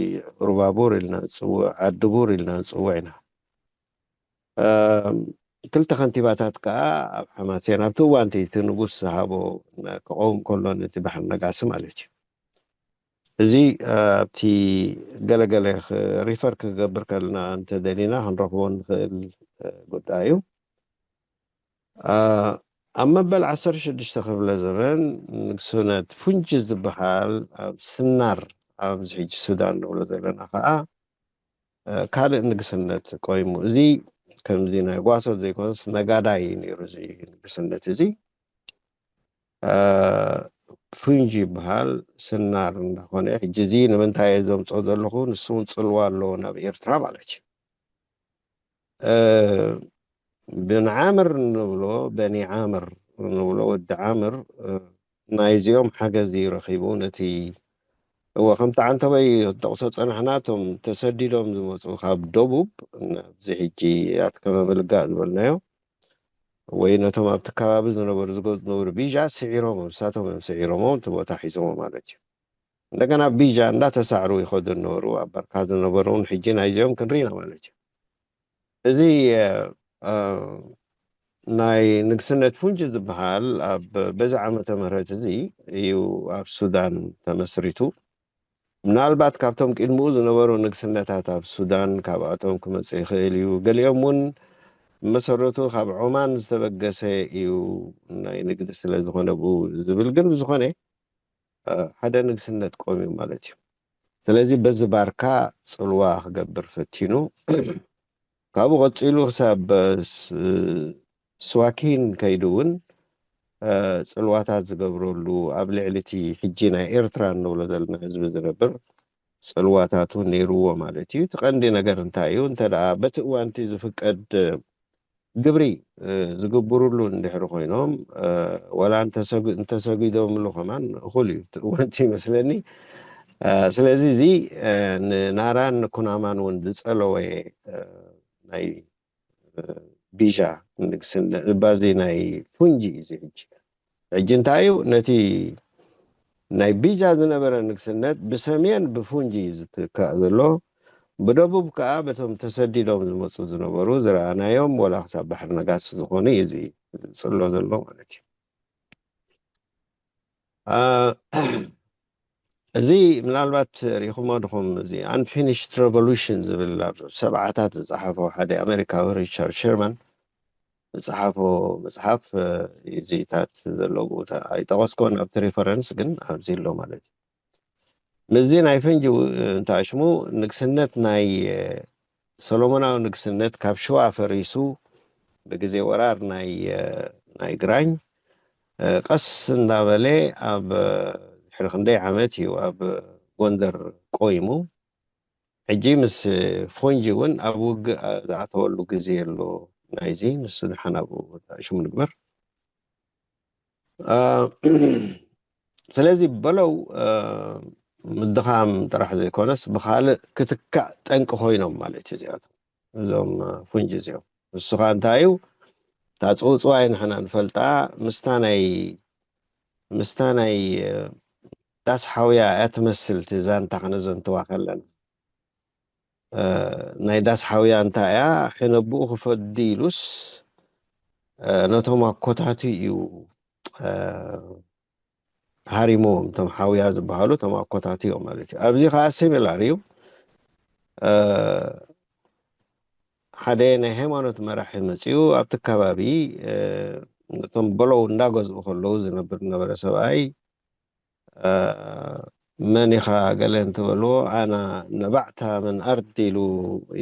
ሩባቡር ኢልና ንፅውዕ፣ ዓዲቡር ኢልና ንፅውዕ ኢና። እ፣ ክልተ ከንቲባታት ከዓ ኣብ ሓማሴን ኣብቲ እዋን እቲ እቲ ንጉስ ዝሃቦ ክቐውም ከሎ ነቲ ባሕሪ ነጋሲ ማለት እዩ። እዚ እ፣ ኣብቲ ገለገለ ክ- ሪፈር ክገብር ከለና እንተደሊና ክንረኽቦ ንኽእል እ፣ ጉዳይ እዩ። እ፣ ኣብ መበል ዓሰርተ ሽዱሽተ ክፍለ ዘመን ንግስነት ፉንጂ ዝበሃል ኣብ ስናር ኣብዚ ሕጂ ሱዳን ንብሎ ዘለና ከዓ እ፣ ካልእ ንግስነት ቆይሙ። እዚ ከምዚ ናይ ጓሶት ዘይኮነስ ነጋዳይ ነይሩ እዚ ንግስነት እዚ። ፉንጂ ይበሃል። ስናር እንዳኾነ ሕጂ እዚ ንምንታይ እየ ዘምፅኦ ዘለኹ? ንሱ እውን ፅልዋ ኣለዎ ናብ ኤርትራ ማለት እዩ። ብን ዓምር ንብሎ፣ በኒ ዓምር ንብሎ፣ ወዲ ዓምር ናይዚኦም ሓገዝ እዩ ረኺቡ። ነቲ እወ ከምቲ ዓንተበይ ጠቕሶ ጸናሕና፣ እቶም ተሰዲዶም ዝመፁ ካብ ደቡብ ናብዚ ሕጂ ኣትከመ ምልጋእ ዝበልናዮ ወይ ነቶም ኣብቲ ከባቢ ዝነበሩ ዝገዙ ዝነበሩ ቢጃ ስዒሮም፣ ንሳቶም እዮም ስዒሮሞም፣ እቲ ቦታ ሒዞሞ ማለት እዩ። እንደገና ቢጃ እንዳተሳዕሩ ይኸዱ ነበሩ። ኣብ በርካ ዝነበሩ እውን ሕጂ ናይዚኦም ክንርኢና ማለት እዩ። እዚ ናይ ንግስነት ፉንጂ ዝበሃል ኣብ በዚ ዓመተ ምህረት እዚ እዩ ኣብ ሱዳን ተመስሪቱ። ምናልባት ካብቶም ቅድምኡ ዝነበሩ ንግስነታት ኣብ ሱዳን ካብኣቶም ክመፅእ ይኽእል እዩ። ገሊኦም እውን መሰረቱ ካብ ዖማን ዝተበገሰ እዩ ናይ ንግዲ ስለ ዝኾነ ብኡ ዝብል ግን ብዝኾነ ሓደ ንግስነት ቆምዩ ማለት እዩ። ስለዚ በዚ ባርካ ፅልዋ ክገብር ፈቲኑ ካብኡ ቀፂሉ ክሳብ ስዋኪን ከይዱ እውን ፅልዋታት ዝገብረሉ ኣብ ልዕሊ እቲ ሕጂ ናይ ኤርትራ እንብሎ ዘለና ህዝቢ ዝነብር ፅልዋታቱ ነይርዎ ማለት እዩ። እቲ ቀንዲ ነገር እንታይ እዩ? እንተ ደኣ በቲ እዋንቲ ዝፍቀድ ግብሪ ዝግብሩሉ እንድሕሪ ኮይኖም ዋላ እንተሰጊዶምሉ ከማን እኹል እዩ እቲ እዋንቲ ይመስለኒ። ስለዚ እዚ ንናራን ንኩናማን እውን ዝፀለወ ናይ ቢጃ ንግስነት ባዚ ናይ ፉንጂ እዚ ሕጂ ሕጂ እንታይ እዩ ነቲ ናይ ቢጃ ዝነበረ ንግስነት ብሰሜን ብፉንጂ እዩ ዝትካእ ዘሎ። ብደቡብ ከዓ በቶም ተሰዲዶም ዝመፁ ዝነበሩ ዝረኣናዮም ወላ ክሳብ ባሕሪ ነጋሲ ዝኾኑ እዩ እዚ ዝፅሎ ዘሎ ማለት እዩ። እዚ ምናልባት ርኢኹሞ ድኹም፣ እዚ Unfinished Revolution ዝብል ኣብ ሰብዓታት ዝፀሓፎ ሓደ ኣሜሪካዊ ሪቻርድ ሸርማን ዝፀሓፎ መፅሓፍ እዚታት ዘለዎ ቦታ ኣይጠቐስኮን ኣብቲ ሪፈረንስ ግን ኣብዚ ኣሎ ማለት እዩ። ምስዚ ናይ ፈንጂ እንተኣሽሙ ንግስነት ናይ ሰሎሞናዊ ንግስነት ካብ ሽዋ ፈሪሱ ብግዜ ወራር ናይ ናይ ግራኝ ቀስ እንዳበለ ኣብ ድሕሪ ክንደይ ዓመት እዩ ኣብ ጎንደር ቆይሙ። ሕጂ ምስ ፎንጂ እውን ኣብ ውግእ ዝኣተወሉ ግዜ ኣሎ። ናይዚ ንሱ ድሓን ኣብኡ ሽሙ ንግበር። ስለዚ በለው ምድኻም ጥራሕ ዘይኮነስ ብካልእ ክትካእ ጠንቂ ኮይኖም ማለት እዩ እዚኣቶም እዞም ፉንጂ እዚኦም። ንሱ ከዓ እንታይ እዩ? እታ ፅውፅዋይ ንሕና ንፈልጣ ምስታ ናይ ምስታ ናይ ዳስ ሓውያ እያ ትመስል እቲ ዛንታ ክነዘንትዋ ከለና። ናይ ዳስ ሓውያ እንታይ እያ? ሕነ ብኡ ክፈዲ ኢሉስ ነቶም ኣኮታቱ እዩ ሃሪምዎም። እቶም ሓውያ ዝበሃሉ እቶም ኣኮታቱ እዮም ማለት እዩ። ኣብዚ ከዓ ሲሚላር እዩ። ሓደ ናይ ሃይማኖት መራሒ መፅኡ ኣብቲ ከባቢ ነቶም በለው እንዳገዝኡ ከለዉ ዝነብር ነበረ ሰብኣይ መን ኢኻ ገለ እንትበልዎ ኣና ነባዕታ ምን ኣርድ ኢሉ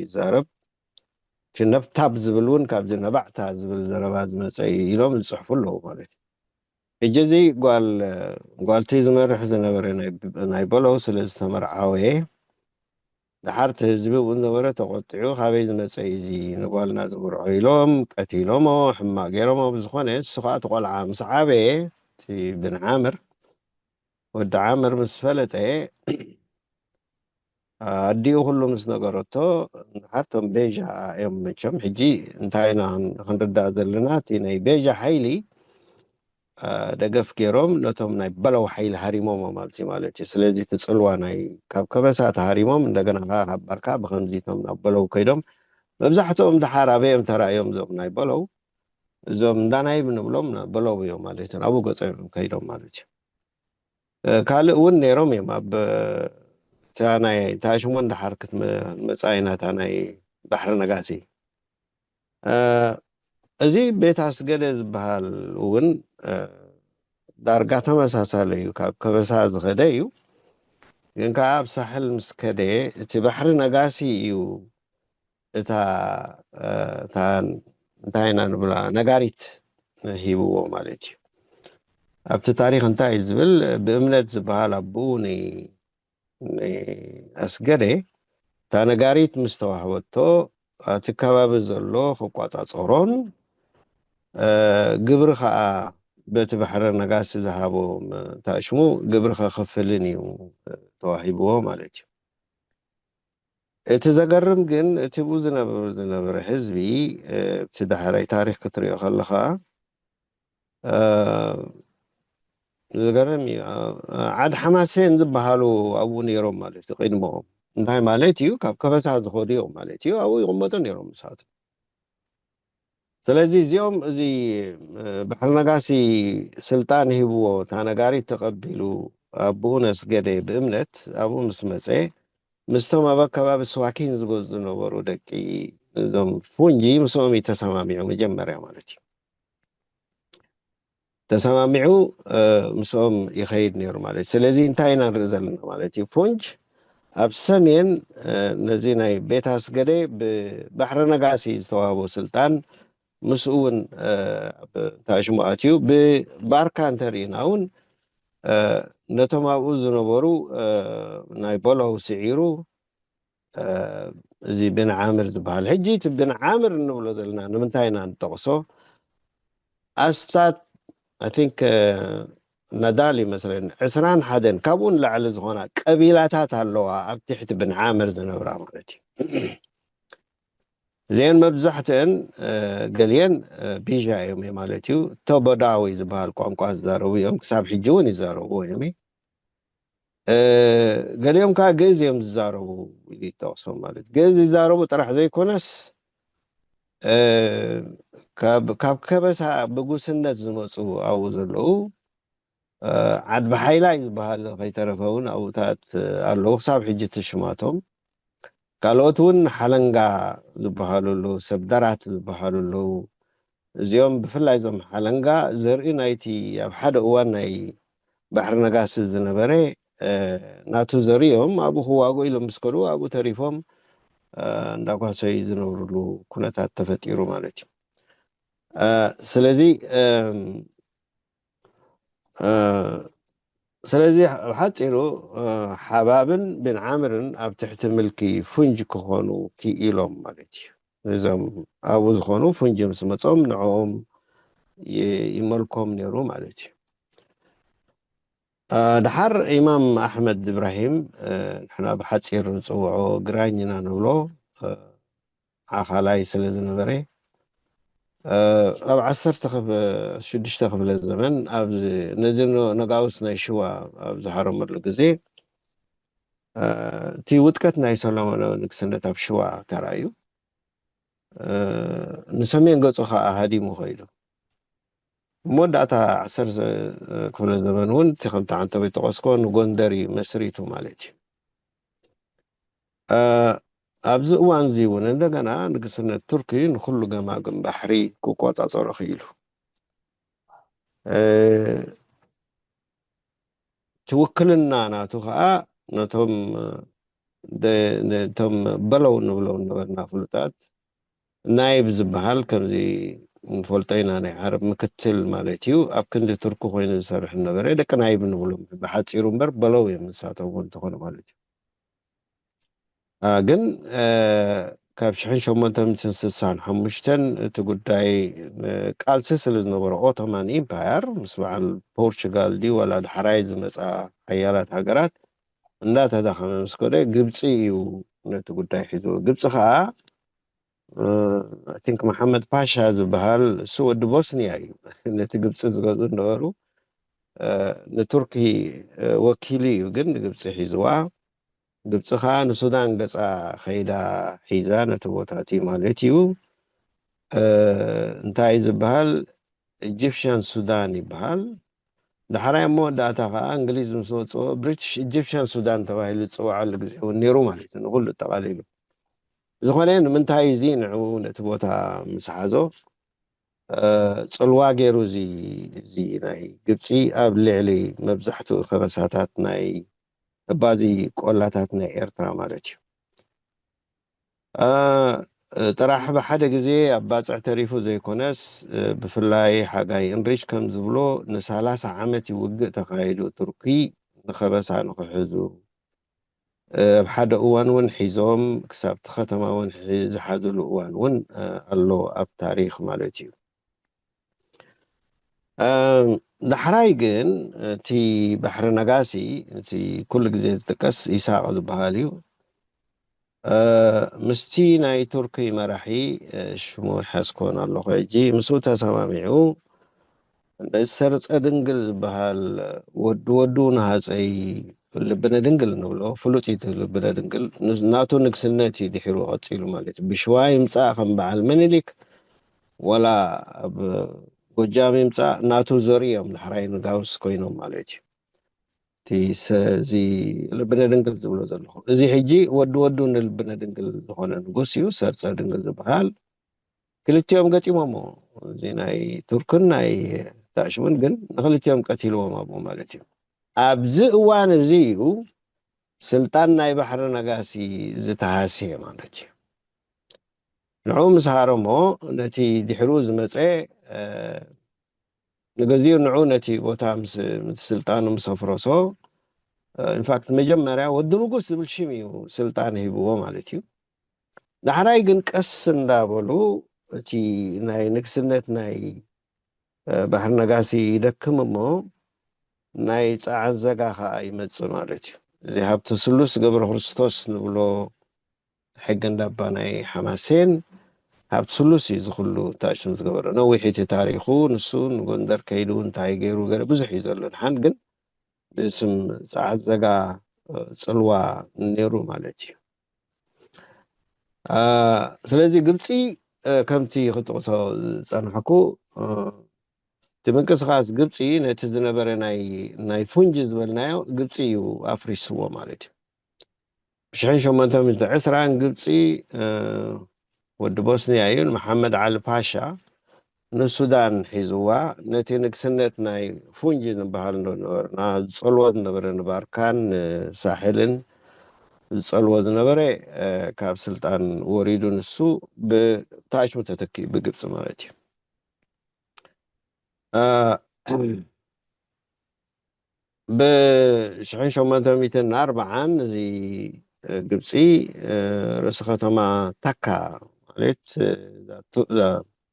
ይዛረብ። እቲ ነብታብ ዝብል እውን ካብዚ ነባዕታ ዝብል ዘረባ ዝመፀ እዩ ኢሎም ዝፅሕፉ ኣለዉ ማለት እዩ። ሕጂ እዚ ጓል ጓልቲ ዝመርሕ ዝነበረ ናይ በለው ስለ ዝተመርዓወ ድሓር እቲ ህዝቢ እውን ነበረ ተቆጢዑ ካበይ ዝመፀ እዩ እዚ ንጓልና ዝምርዖ ኢሎም ቀቲሎሞ ሕማቅ ገይሮሞ ብዝኮነ ንሱ ከዓ እቲ ቆልዓ ምስ ዓበየ እቲ ብን ዓምር ወዲ ዓምር ምስ ፈለጠ ኣዲኡ ኩሉ ምስ ነገረቶ ንሓርቶም ቤጃ እዮም መቸም ሕጂ እንታይ ኢና ክንርዳእ ዘለና እቲ ናይ ቤጃ ሓይሊ ደገፍ ገይሮም ነቶም ናይ በለው ሓይሊ ሃሪሞሞ ማለት እዩ ማለት እዩ ስለዚ እቲ ፅልዋ ናይ ካብ ከበሳ ተሃሪሞም እንደገና ከዓ ካብ ባርካ ብከምዚ እቶም ናብ በለው ከይዶም መብዛሕትኦም ድሓር ኣበዮም ተራእዮም እዞም ናይ በለው እዞም እንዳናይብ ንብሎም በለው እዮም ማለት እዩ ኣብኡ ገፀም ከይዶም ማለት እዩ ካልእ እውን ነይሮም እዮም ኣብ እታ ናይ እታ ሽሞን ድሓር ክትመፃ ኢና እታ ናይ ባሕሪ ነጋሲ እዚ ቤት ኣስገደ ዝበሃል እውን ዳርጋ ተመሳሳለ እዩ ካብ ከበሳ ዝኸደ እዩ ግን ከዓ ኣብ ሳሕል ምስ ከደ እቲ ባሕሪ ነጋሲ እዩ እታ እታ እንታይ ኢና ንብላ፣ ነጋሪት ሂብዎ ማለት እዩ። ኣብቲ ታሪኽ እንታይ እዩ ዝብል? ብእምነት ዝበሃል ኣቦኡ ንኣስገደ እታ ነጋሪት ምስ ተዋህበቶ፣ እቲ ከባቢ ዘሎ ክቋጻጸሮን ግብሪ ከዓ በቲ ባሕረ ነጋሲ ዝሃቦ ታሽሙ ግብሪ ከኽፍልን እዩ ተዋሂብዎ ማለት እዩ። እቲ ዘገርም ግን እቲ ብኡ ዝነብር ዝነበረ ህዝቢ እቲ ዳሕራይ ታሪኽ ክትሪኦ ከለኻ ዘገርም እዩ። ዓድ ሓማሴን ዝበሃሉ ኣብኡ ነይሮም ማለት እዩ። ቅድሞም እንታይ ማለት እዩ? ካብ ከበሳ ዝኸዱ እዮም ማለት እዩ። ኣብኡ ይቕመጡ ነይሮም ንሳቶም። ስለዚ እዚኦም እዚ ባሕሪ ነጋሲ ስልጣን ሂብዎ፣ እታ ነጋሪት ተቐቢሉ፣ ኣቦኡ ነስገደ ብእምነት ኣብኡ ምስ መፀ፣ ምስቶም ኣብ ኣከባቢ ስዋኪን ዝገዙ ዝነበሩ ደቂ እዞም ፉንጂ ምስኦም እዩ ተሰማሚዑ መጀመርያ ማለት እዩ። ተሰማሚዑ ምስኦም ይኸይድ ነይሩ ማለት እዩ። ስለዚ እንታይ ኢና ንርኢ ዘለና ማለት እዩ? ፉንጅ ኣብ ሰሜን ነዚ ናይ ቤት ኣስገደ ብባሕሪ ነጋሲ ዝተዋህቦ ስልጣን ምስኡ እውን ታሽሙ ኣትዩ። ብባርካ እንተርኢና እውን ነቶም ኣብኡ ዝነበሩ ናይ በለው ስዒሩ እዚ ብን ዓምር ዝበሃል። ሕጂ እቲ ብን ዓምር እንብሎ ዘለና ንምንታይ ኢና ንጠቕሶ? ኣስታት I think ነዳል ይመስለኒ ዕስራን ሓደን ካብኡ ንላዕሊ ዝኾና ቀቢላታት ኣለዋ ኣብ ትሕቲ ብን ዓምር ዝነብራ ማለት እዩ። እዚአን መብዛሕትአን ገሊአን ቢዣ እዮም ማለት እዩ። ተበዳዊ ዝበሃል ቋንቋ ዝዛረቡ እዮም። ክሳብ ሕጂ እውን ይዛረቡ እዮም። ገሊኦም ከዓ ግእዝ እዮም ዝዛረቡ ይጠቕሶም ማለት ግእዝ ይዛረቡ ጥራሕ ዘይኮነስ ካብ ከበሳ ብጉስነት ዝመፁ ኣብኡ ዘለዉ ዓድ ብሓይላይ ዝበሃል ከይተረፈ እውን ኣብኡታት ኣለዉ። ክሳብ ሕጂ ትሽማቶም ካልኦት እውን ሓለንጋ ዝበሃሉ ኣለዉ፣ ሰብ ደራት ዝበሃሉ ኣለዉ። እዚኦም ብፍላይ እዞም ሓለንጋ ዘርኢ ናይቲ ኣብ ሓደ እዋን ናይ ባሕሪ ነጋሲ ዝነበረ ናቱ ዘርኦም ኣብኡ ክዋግኡ ኢሎም ምስ ከዱ ኣብኡ ተሪፎም እንዳኳሰዩ ዝነብርሉ ኩነታት ተፈጢሩ ማለት እዩ። ስለዚ ስለዚ ብሓፂሩ ሓባብን ብን ዓምርን ኣብ ትሕቲ ምልኪ ፉንጅ ክኾኑ ክኢሎም ማለት እዩ። እዞም ኣብኡ ዝኾኑ ፉንጅ ምስ መፆም ንዕኦም ይመልኮም ነይሩ ማለት እዩ። ድሓር ኢማም ኣሕመድ እብራሂም ንሕና ብሓፂር ንፅውዖ ግራኝ ኢና ንብሎ ዓኻላይ ስለ ዝነበረ ኣብ ዓሰርተ ሽዱሽተ ክፍለ ዘመን ነዚ ነጋውስ ናይ ሽዋ ኣብ ዝሃረመሉ ግዜ እቲ ውጥቀት ናይ ሰሎሞናዊ ንግስነት ኣብ ሽዋ ተራእዩ። ንሰሜን ገፁ ከዓ ሃዲሙ ከይዱ። መወዳእታ ዓሰርተ ክፍለ ዘመን እውን እቲ ከምቲ ዓንተቦይ ጠቐስኮ ንጎንደር እዩ መስሪቱ ማለት እዩ። ኣብዚ እዋን እዚ እውን እንደገና ንግስነት ቱርኪ ንኩሉ ገማግም ባሕሪ ክቆፃፀሮ ክኢሉ። እቲ ውክልና ናቱ ከዓ ነቶም ነቶም በለው ንብሎም ነበርና ፍሉጣት ናይብ ዝበሃል ከምዚ ንፈልጦ ኢና ናይ ዓረብ ምክትል ማለት እዩ። ኣብ ክንዲ ቱርኪ ኮይኑ ዝሰርሕ ነበረ ደቂ ናይብ ንብሎም ብሓፂሩ እምበር በለው እዮም ንሳቶም እውን እንተኾነ ማለት እዩ። ግን ካብ ሽሕን ሸሞንተ ሚእትን ስሳን ሓሙሽተን እቲ ጉዳይ ቃልሲ ስለ ዝነበረ ኦቶማን ኢምፓየር ምስ በዓል ፖርቹጋል ድዩ ዋላ ዳሕራይ ዝመፃ ሓያላት ሃገራት እንዳተዳኸመ ምስ ከደ ግብፂ እዩ ነቲ ጉዳይ ሒዝዎ። ግብፂ ከዓ ቲንክ መሓመድ ፓሻ ዝበሃል እሱ ወዲ ቦስኒያ እዩ። ነቲ ግብፂ ዝገዙ ነበሩ። ንቱርኪ ወኪሉ እዩ ግን ንግብፂ ሒዝዋ። ግብፂ ከዓ ንሱዳን ገፃ ከይዳ ሒዛ ነቲ ቦታ እቲ ማለት እዩ። እንታይ ዝበሃል ኢጂፕሽያን ሱዳን ይበሃል። ዳሕራይ ኣብ መወዳእታ ከዓ እንግሊዝ ምስ መፅኦ ብሪቲሽ ኢጂፕሽያን ሱዳን ተባሂሉ ዝፅዋዓሉ ግዜ እውን ነይሩ ማለት እዩ። ንኩሉ ኣጠቃሊሉ ዝኾነ ንምንታይ እዚ ንዕኡ ነቲ ቦታ ምስ ሓዞ ፅልዋ ገይሩ እዚ እዚ ናይ ግብፂ ኣብ ልዕሊ መብዛሕትኡ ከበሳታት ናይ እባዚ ቆላታት ናይ ኤርትራ ማለት እዩ። ጥራሕ ብሓደ ግዜ ኣብ ባጽዕ ተሪፉ ዘይኮነስ፣ ብፍላይ ሓጋይ እንሪች ከም ዝብሎ ንሳላሳ ዓመት እዩ ውግእ ተኻይዱ፣ ቱርኪ ንኸበሳ ንኽሕዙ። ኣብ ሓደ እዋን እውን ሒዞም ክሳብ እቲ ከተማ እውን ዝሓዙሉ እዋን እውን ኣሎ ኣብ ታሪኽ ማለት እዩ። ዳሕራይ ግን እቲ ባሕሪ ነጋሲ፣ እቲ ኩሉ ግዜ ዝጥቀስ ኢሳቕ ዝበሃል እዩ። ምስቲ ናይ ቱርኪ መራሒ፣ ሽሙ ሓዝኮን ኣለኹ ሕጂ፣ ምስኡ ተሰማሚዑ፣ ነዚ ሰርፀ ድንግል ዝበሃል፣ ወዲ ወዱ ንሃፀይ ልብነ ድንግል ንብሎ፣ ፍሉጥ እዩ እቲ ልብነ ድንግል፣ ናቱ ንግስነት እዩ ድሒሩ ቀፂሉ ማለት እዩ። ብሽዋ ይምፃእ ከም በዓል ምኒልክ፣ ወላ ኣብ ጎጃም ይምፃእ፣ ናቱ ዘር እዮም ዳሕራይ ንጋውስ ኮይኖም ማለት እዩ። እቲ ሰ-፣ እዚ ልብነ ድንግል ዝብሎ ዘለኹ፣ እዚ ሕጂ ወዲ ወዱ ንልብነ ድንግል ዝኾነ ንጉስ እዩ፣ ሰርፀ ድንግል ዝበሃል። ክልቲኦም ገጢሞሞ፣ እዚ ናይ ቱርክን ናይ ታሽሙን ግን ንክልቲኦም ቀቲልዎም ኣብኡ ማለት እዩ። ኣብዚ እዋን እዚ እዩ ስልጣን ናይ ባሕሪ ነጋሲ ዝተሃስየ ማለት እዩ። ንዕኡ ምስ ሃረሞ፣ ነቲ ድሕሩ ዝመፀ፣ ንገዚኡ ንዑ ነቲ ቦታ ምስ፣ ምስ ስልጣኑ ምስ ኣፍረሶ፣ ኢንፋክት መጀመርያ ወዲ ንጉስ ዝብል ሽም እዩ ስልጣን ሂብዎ ማለት እዩ። ዳሕራይ ግን ቀስ እንዳበሉ እቲ ናይ ንግስነት ናይ ባሕሪ ነጋሲ ይደክም እሞ፣ ናይ ጸዓት ዘጋ ኸኣ ይመጽእ ማለት እዩ። እዚ ሃብተ ስሉስ ገብረ ክርስቶስ ንብሎ ሕጊ እንዳባ ናይ ሓማሴን ሃብተ ስሉስ እዩ እዚ ኩሉ ታሽም ዝገበረ። ነዊሕ እቲ ታሪኹ፣ ንሱ ንጎንደር ከይዱ እንታይ ገይሩ ገለ ብዙሕ እዩ ዘሎ። ድሓን ግን ብስም ጸዓት ዘጋ፣ ጽልዋ ነይሩ ማለት እዩ። ስለዚ ግብጺ፣ ከምቲ ክጥቕሶ ዝጸናሕኩ፣ እቲ ምንቅስቓስ ግብጺ ነቲ ዝነበረ ናይ፣ ናይ ፉንጂ ዝበልናዮ ግብጺ እዩ ኣፍሪስዎ ማለት እዩ። ብሽሕን ሸሞንተ ሚእትን ዕስራን ግብጺ፣ ወዲ ቦስንያ እዩ፣ ንመሓመድ ዓሊ ፓሻ ንሱዳን ሒዝዋ፣ ነቲ ንግስነት ናይ ፉንጂ ንበሃል ዶ ነበርና፣ ዝጸልዎ ዝነበረ ንባርካን ንሳሕልን ዝጸልዎ ዝነበረ፣ ካብ ስልጣን ወሪዱ ንሱ ብታሽሙ ተተኪኡ ብግብጺ ማለት እዩ። ብሽሕን ሸሞንተ ሚእትን ኣርባዓን እዚ ግብጺ ርእሲ ከተማ ታካ ማለት እዛ ቱ-፣ እዛ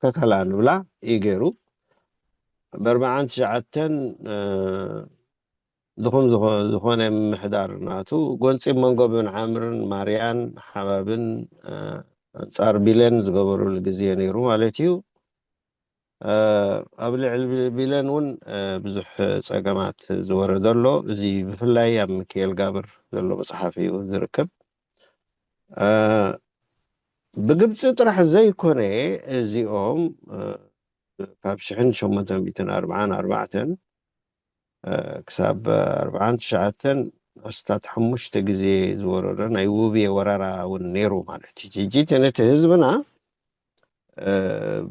ከተላ ንብላ እዩ ገይሩ። ብኣርባዓን ትሽዓተን ድኹም ዝኾ-፣ ዝኾነ ምምሕዳር ናቱ ጎንጺ መንጎ ብን ዓምርን ማርያን ሓባብን ኣንጻር ቢለን ዝገበሩሉ ግዜ ነይሩ ማለት እዩ። ኣብ ልዕሊ ቢለን እውን ብዙሕ ጸገማት ዝወረደ ኣሎ። እዚ ብፍላይ ኣብ ሚካኤል ጋብር ዘሎ መጽሓፍ እዩ ዝርከብ። ብግብጺ ጥራሕ ዘይኮነ፣ እዚኦም ካብ ሽሕን ሸሞንተ ሚእትን ኣርባዓን ኣርባዕተን ክሳብ ኣርባዓን ትሽዓተን ኣስታት ሓሙሽተ ግዜ ዝወረረ ናይ ውብየ ወረራ እውን ነይሩ ማለት እዩ። ሕጂ እቲ ነቲ ህዝብና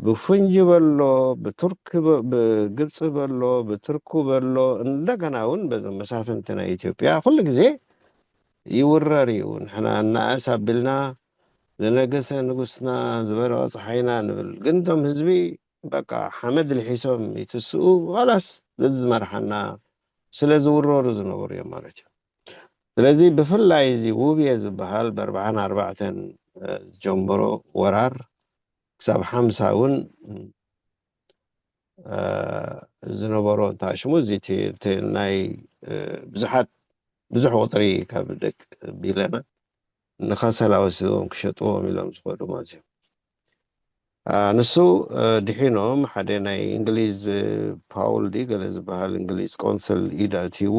ብፉንጂ በሎ፣ ብቱርክ በ-፣ ብግብፂ በሎ፣ ብቱርኩ በሎ፣ እንደገና እውን በዞም መሳፍንቲ ናይ ኢትዮጵያ ኩሉ ግዜ ይውረር እዩ። ንሕና እናኣስ ኣቢልና ዝነገሰ ንጉስና ዝበረቐ ፀሓይና ንብል። ግን እቶም ህዝቢ በቃ ሓመድ ልሒሶም ይትስኡ፣ ኻላስ ዝመርሓና ስለ ዝውረሩ ዝነበሩ እዮም ማለት እዩ። ስለዚ ብፍላይ እዚ ውብየ ዝበሃል ብኣርባዓን ኣርባዕተን ዝጀመሮ ወራር ክሳብ ሓምሳ እውን ዝነበሮ እንተኣሽሙ፣ እዚ እቲ፣ እቲ ናይ ብዙሓት፣ ብዙሕ ቁፅሪ ካብ ደቂ ቢለና ንኸሰላ ወሲዶም ክሸጥዎም ኢሎም ዝኸዱ ማለት እዩ። ንሱ ድሒኖም ሓደ ናይ እንግሊዝ ፓውል ዲ ገለ ዝበሃል እንግሊዝ ቆንስል ኢድ ኣእትይዎ።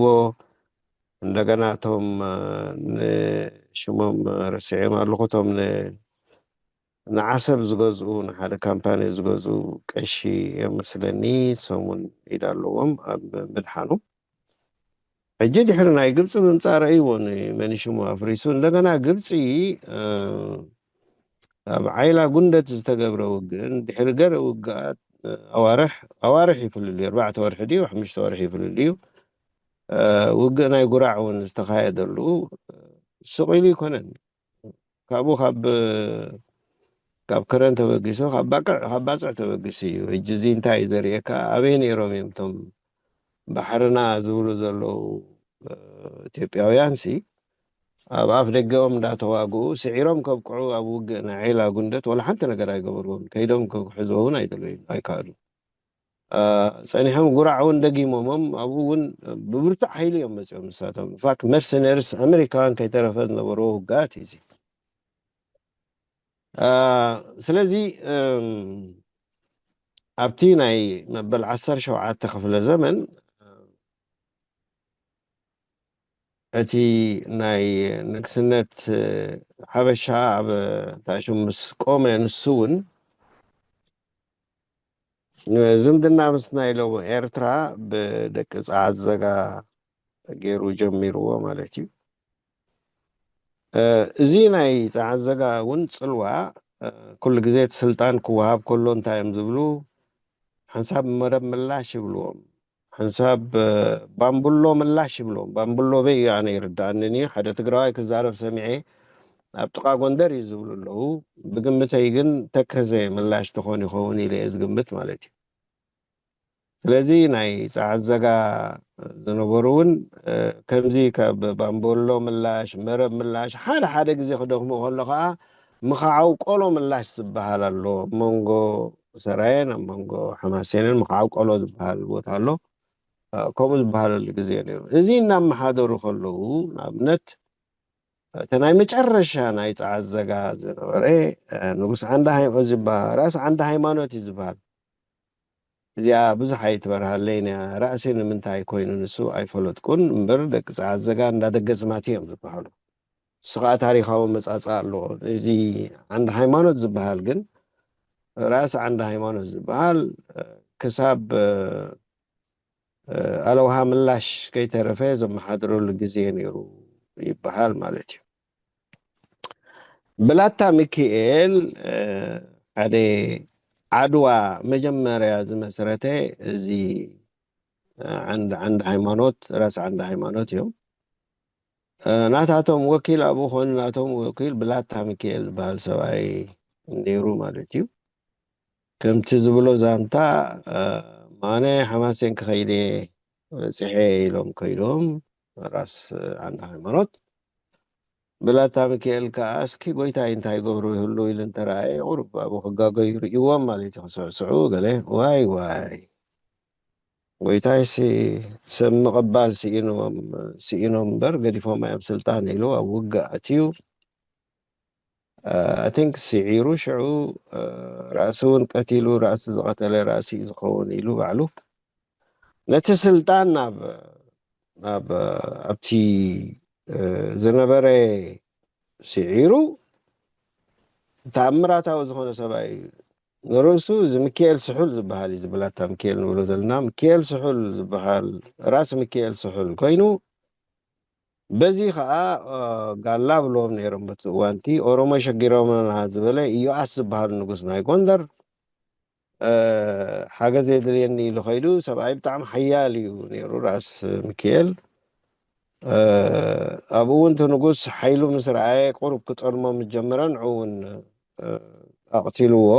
እንደገና እቶም ንሽሞም ረሲዐም ኣለኹ፣ እቶም ን-፣ ንዓሰብ ዝገዝኡ፣ ንሓደ ካምፓኒ ዝገዝኡ ቀሺ እዮም መስለኒ፣ እሶም እውን ኢድ ኣለዎም ኣብ ምድሓኑ። ሕጂ ድሕሪ ናይ ግብፂ ምምፃእ ረእይዎ ንመኒሽሙ ኣፍሪሱ። እንደገና ግብፂ ኣብ ዓይላ ጉንደት ዝተገብረ ውግእን ድሕሪ ገለ ውግኣት ኣዋርሕ፣ ኣዋርሕ ይፍልል እዩ፣ ኣርባዕተ ወርሒ ድዩ ሓሙሽተ ወርሒ ይፍልል እዩ። ውግእ ናይ ጉራዕ እውን ዝተኻየደሉ ስቕ ኢሉ ይኮነን። ካብኡ ካብ ካብ ከረን ተበጊሱ፣ ካብ ባቅዕ፣ ካብ ባጽዕ ተበጊሱ እዩ። ሕጂ እዚ እንታይ እዩ ዘርእየካ? ኣበይ ነይሮም እዮም እቶም ባሕርና ዝብሉ ዘለዉ፣ እ፣ ኢትዮጵያውያን ሲ ኣብ ኣፍ ደገኦም እንዳተዋግኡ ስዒሮም ከብቅዑ ኣብ ውግእ ናይ ዒላ ጉንደት ወላ ሓንቲ ነገር ኣይገበርዎን። ከይዶም ክሕዝዎ እውን ኣይደለዩን፣ ኣይከኣሉን። እ፣ ጸኒሖም ጉራዕ እውን ደጊሞሞም፣ ኣብኡ እውን ብብርቱዕ ሓይሊ እዮም መጺኦም ንሳቶም። ኢንፋክት መርሰነሪስ ኣመሪካውያን ከይተረፈ ዝነበርዎ ውግኣት እዩ እዚ። እ፣ ስለዚ፣ እም፣ ኣብቲ ናይ መበል ዓሰርተ ሸውዓተ ክፍለ ዘመን እቲ ናይ ንግስነት ሓበሻ ኣብ ታሽም ምስ ቆመ፣ ንሱ እውን ዝምድና ምስ ናይ ሎሚ ኤርትራ ብደቂ ጸዓት ዘጋ ገይሩ ጀሚርዎ ማለት እዩ። እ፣ እዚ ናይ ጸዓት ዘጋ እውን ጽልዋ፣ እ፣ ኩሉ ግዜ እቲ ስልጣን ክወሃብ ከሎ እንታይ እዮም ዝብሉ? ሓንሳብ መረብ ምላሽ ይብልዎም። ሓንሳብ፣ እ፣ ባምቡሎ ምላሽ ይብልዎም። ባምቡሎ በይ እዩ ኣነ ይርድኣንን እዩ። ሓደ ትግራዋይ ክዛረብ ሰሚዐ፣ ኣብ ጥቓ ጎንደር እዩ ዝብሉ ኣለዉ። ብግምተይ ግን ተከዘ ምላሽ ትኾን ይኸውን ኢለ እየ ዝግምት ማለት እዩ። ስለዚ ናይ ጸዓት ዘጋ ዝነበሩ እውን፣ እ፣ ከምዚ ካብ ባምቦሎ ምላሽ፣ መረብ ምላሽ፣ ሓደ ሓደ ግዜ ክደኽሙ ከሎ ኸዓ ምኽዓው ቆሎ ምላሽ ዝበሃል ኣሎ። ኣብ መንጎ ሰራየን ኣብ መንጎ ሓማሴንን ምኽዓው ቆሎ ዝበሃል ቦታ ኣሎ። እ፣ ከምኡ ዝበሃለሉ ግዜ ነይሩ። እዚ እናመሓደሩ ከለዉ፣ ንኣብነት፣ እቲ ናይ መጨረሻ ናይ ጸዓት ዘጋ ዝነበረ፣ እ፣ ንጉስ ዓንደ ሃይማኖት ዝበሃል፣ ራስ ዓንደ ሃይማኖት እዩ ዝበሃል። እዚኣ ብዙሕ ኣይትበርሃለይን እያ። ራእሲ ንምንታይ ኮይኑ ንሱ ኣይፈለጥኩን እምበር፣ ደቂ ጸዓት ዘጋ እንዳ ደገጽማት እዮም ዝበሃሉ። ንሱ ኸኣ ታሪኻዊ መጻጻ ኣለዎ። እዚ ዓንደ ሃይማኖት ዝበሃል ግን፣ ራእሲ ዓንደ ሃይማኖት ዝበሃል፣ እ፣ ክሳብ፣ እ፣ እ፣ ኣለውሃ ምላሽ ከይተረፈ ዘመሓድረሉ ግዜ ነይሩ ይበሃል ማለት እዩ። ብላታ ሚካኤል፣ እ፣ ሓደ ዓድዋ መጀመርያ ዝመስረተ እዚ፣ እ፣ ዓንድ፣ ዓንድ ሃይማኖት፣ ራስ ዓንድ ሃይማኖት እዮም። እ፣ ናታቶም ወኪል ኣብኡ ኮይኑ፣ ናቶም ወኪል ብላታ ሚካኤል ዝበሃል ሰብኣይ ነይሩ ማለት እዩ። ከምቲ ዝብሎ ዛንታ፣ እ፣ ማነ ሓማሴን ክኸይድ እየ በጺሐ ኢሎም ከይዶም፣ ራስ ዓንደ ሃይማኖት። ብላታ ሚካኤል ከኣ፣ "እስኪ ጎይታይ እንታይ ይገብሩ ይህሉ?" ኢሉ እንተረኣየ፣ ቁሩብ ኣብኡ ክጋገዩ ርእይዎም ማለት እዩ፣ ክስዕስዑ ገለ። ዋይ ዋይ፣ ጎይታይሲ ሰብ ምቕባል ስኢኖም፣ ስኢኖም እምበር ገዲፎም እዮም ስልጣን ኢሉ ኣብ ውግእ ኣትዩ። እ፣ I think ስዒሩ ሽዑ፣ እ፣ ራእሲ እውን ቀቲሉ፣ ራእሲ ዝቐተለ ራእሲ እዩ ዝኸውን ኢሉ ባዕሉ ነቲ ስልጣን ናብ፣ ናብ፣ ኣብቲ፣ እ፣ ዝነበረ ስዒሩ ተኣምራታዊ ዝኾነ ሰብኣይ እዩ። ንርእሱ እዚ ሚካኤል ስሑል ዝበሃል እዩ፣ እዚ ብላታ ሚካኤል ንብሎ ዘለና። ሚካኤል ስሑል ዝበሃል፣ ራስ ሚካኤል ስሑል ኮይኑ፣ በዚ ኸዓ፣ እ፣ ጋላ ብልዎም ነይሮም በቲ እዋንቲ። ኦሮሞ ሸጊሮምና ዝበለ ኢዮኣስ ዝበሃል ንጉስ ናይ ጎንደር፣ እ፣ ሓገዝ የድልየኒ ኢሉ ኸይዱ። ሰብኣይ ብጣዕሚ ሓያል እዩ ነይሩ፣ ራስ ሚካኤል። እ፣ ኣብኡ እውን እቲ ንጉስ ሓይሉ ምስ ረኣየ፣ ቁሩብ ክጠልሞ ምስ ጀመረ፣ ንዑ እውን፣ እ፣ ኣቕቲልዎ።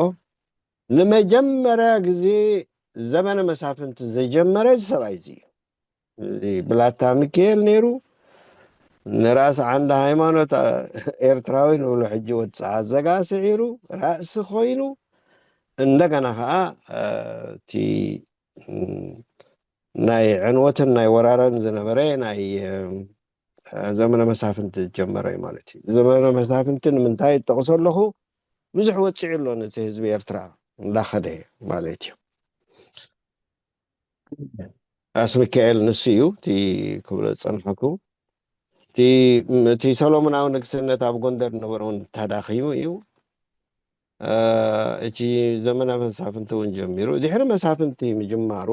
ንመጀመርያ ግዜ ዘመነ መሳፍንቲ ዘጀመረ እዚ ሰብኣይ እዚ እዩ። እዚ ብላታ ሚካኤል ነይሩ። ንራስ ዓንደ ሃይማኖት፣ እ፣ ኤርትራዊ ንብሎ ሕጂ ወዲ ጸዓት ዘጋ ስዒሩ ራእሲ ኮይኑ፣ እንደገና ኸዓ፣ እ፣ እቲ፣ እ፣ ናይ ዕንወትን ናይ ወራረን ዝነበረ ናይ፣ እ፣ ዘመነ መሳፍንቲ ዝጀመረ እዩ ማለት እዩ። ዘመነ መሳፍንቲ ንምንታይ እጠቕሶ ኣለኹ? ብዙሕ ወጺዑ ኣሎ ነቲ ህዝቢ ኤርትራ እንዳኸደ ማለት እዩ። ራስ ሚካኤል ንሱ እዩ፣ እቲ ክብሎ ዝጸንሐኩ። እቲ፣ እቲ ሰሎሞናዊ ንግስነት ኣብ ጎንደር ዝነበረ እውን ተዳኺሙ እዩ። እ፣ እቲ ዘመነ መሳፍንቲ እውን ጀሚሩ። ድሕሪ መሳፍንቲ ምጅማሩ፣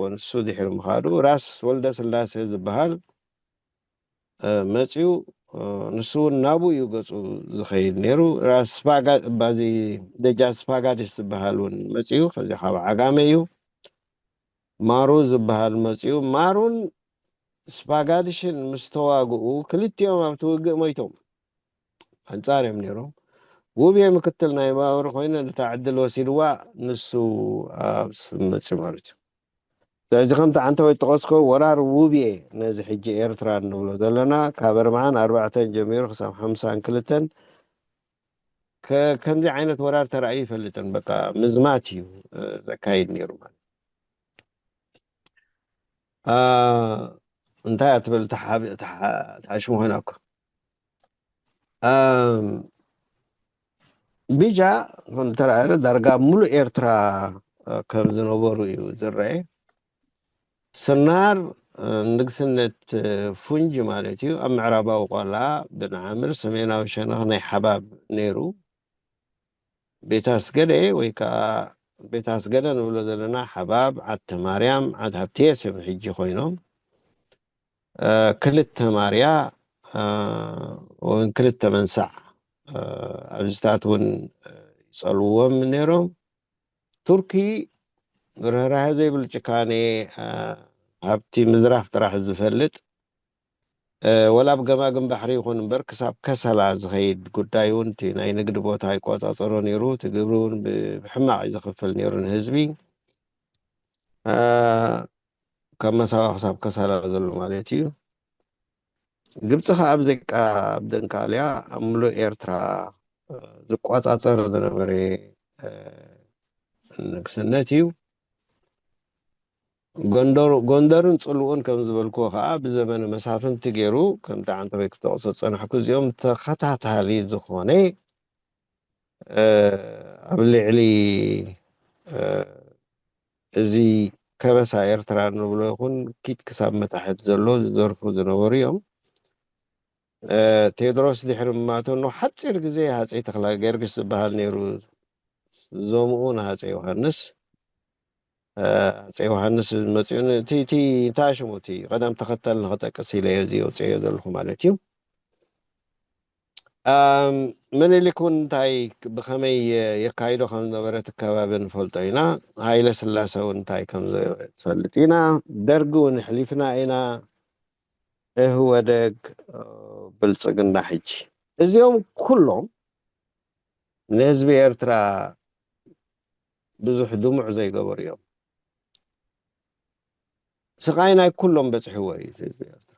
ወንሱ ድሕሪ ምኻዱ፣ ራስ ወልደ ስላሴ ዝበሃል፣ እ፣ መጺኡ። እ፣ ንሱ እውን ናብኡ እዩ ገጹ ዝኸይድ ነይሩ። ራስ ስፓጋ-፣ ባዚ ደጃ ስፓጋዲስ ዝበሃል እውን መጺኡ። ከዚ ካብ ዓጋመ እዩ። ማሩ ዝበሃል መጺኡ። ማሩን ስፓጋዲሽን ምስ ተዋግኡ፣ ክልቲኦም ኣብቲ ውግእ ሞይቶም። ኣንጻር እዮም ነይሮም። ውብየ ምክትል ናይ ማውሪ ኮይነ፣ ነታ ዕድል ወሲድዋ፣ ንሱ ኣብ ስም መጺኡ ማለት እዩ። ስለዚ ከምቲ ዓንተ ወይ ተቐስኮ ወራር ውብየ ነዚ ሕጂ ኤርትራ እንብሎ ዘለና ካብ ኣርብዓን ኣርባዕተን ጀሚሩ ክሳብ ሓምሳን ክልተን ከ-፣ ከምዚ ዓይነት ወራር ተራእዩ ይፈልጥን። በቃ ምዝማት እዩ፣ እ፣ ዘካይድ ነይሩ ማለት። አ፣ እንታይ እያ ትብል? ተሓብ-፣ ተሓ-፣ ተሓሽሙ ኮይና እኮ። ኣም፣ ቢጃ እንተረኣየና ዳርጋ ሙሉእ ኤርትራ፣ እ፣ ከም ዝነበሩ እዩ ዝረአ። ስናር፣ እ፣ ንግስነት፣ እ፣ ፉንጅ ማለት እዩ፣ ኣብ ምዕራባዊ ቆላ ብንዓምር፣ ሰሜናዊ ሸነኽ ናይ ሓባብ ነይሩ። ቤት ኣስገደ ወይ ከዓ ቤት ኣስገደ ንብሎ ዘለና ሓባብ፣ ዓዲ ማርያም፣ ዓዲ ሃብትየስ እዮም ሕጂ ኮይኖም። እ፣ ክልተ ማርያ፣ እ፣ ወይ ክልተ መንሳዕ፣ እ፣ ኣብዚታት እውን፣ እ፣ ይጸልውዎም ነይሮም። ቱርኪ ርህራሄ ዘይብል ጭካኔ፣ እ፣ ሃብቲ ምዝራፍ ጥራሕ ዝፈልጥ፣ እ፣ ወላ ኣብ ገማግም ባሕሪ ይኹን እምበር ክሳብ ከሰላ ዝኸይድ ጉዳይ እውን እቲ ናይ ንግዲ ቦታ ይቆጻጸሮ ነይሩ። እቲ ግብሪ እውን ብ-፣ ብሕማቕ እዩ ዘኽፍል ነይሩ ንህዝቢ። እ፣ ካብ መሳዋ ክሳብ ከሰላ ዘሎ ማለት እዩ። ግብጺ ከኣ ኣብ ዘቃ-፣ ኣብ ደንካልያ ኣብ ምሉእ ኤርትራ፣ እ፣ ዝቆጻጸር ዝነበረ፣ እ፣ ንግስነት እዩ። ጎንደር-፣ ጎንደርን ጽልኡን ከም ዝበልክዎ ከኣ ብዘመነ መሳፍንቲ ገይሩ፣ ከምቲ ዓንተበይ ክጠቕሶ ዝጸናሕኩ፣ እዚኦም ተኸታታሊ ዝኾነ፣ እ፣ ኣብ ልዕሊ፣ እ፣ እዚ ከበሳ ኤርትራ ንብሎ ይኹን ኪድ ክሳብ መታሕት ዘሎ ዝዘርፉ ዝነበሩ እዮም። እ፣ ቴድሮስ ድሕሪ ምማቱ፣ ኖ ሓጺር ግዜ ሃጸይ ተኽለ ጊዮርጊስ ዝበሃል ነይሩ፣ ዞምኡ ንሃጸይ ዮሃንስ። እ፣ ሃጸይ ዮሃንስ መጺኡ ን-፣ እቲ፣ እቲ እንታይ ሽሙ፣ እቲ ቀደም ተኸተል ንኽጠቅስ ኢለ እዚ ኣውጽኤዮ ዘለኹ ማለት እዩ። ኣም፣ ምኒልክ እውን እንታይ፣ ብኸመይ የ-፣ የካይዶ ከም ዝነበረ እቲ ከባቢ ንፈልጦ ኢና። ሃይለ ስላሰ እውን እንታይ ከም ዝነበረ ትፈልጥ ኢና። ደርጊ እውን ኣሕሊፍና ኢና። እህወደግ፣ እ፣ ብልጽግና ሕጂ። እዚኦም ኩሎም ንህዝቢ ኤርትራ ብዙሕ ድሙዕ ዘይገበሩ እዮም። ስቓይ ናይ ኩሎም በጺሕዎ እዩ ህዝቢ ኤርትራ።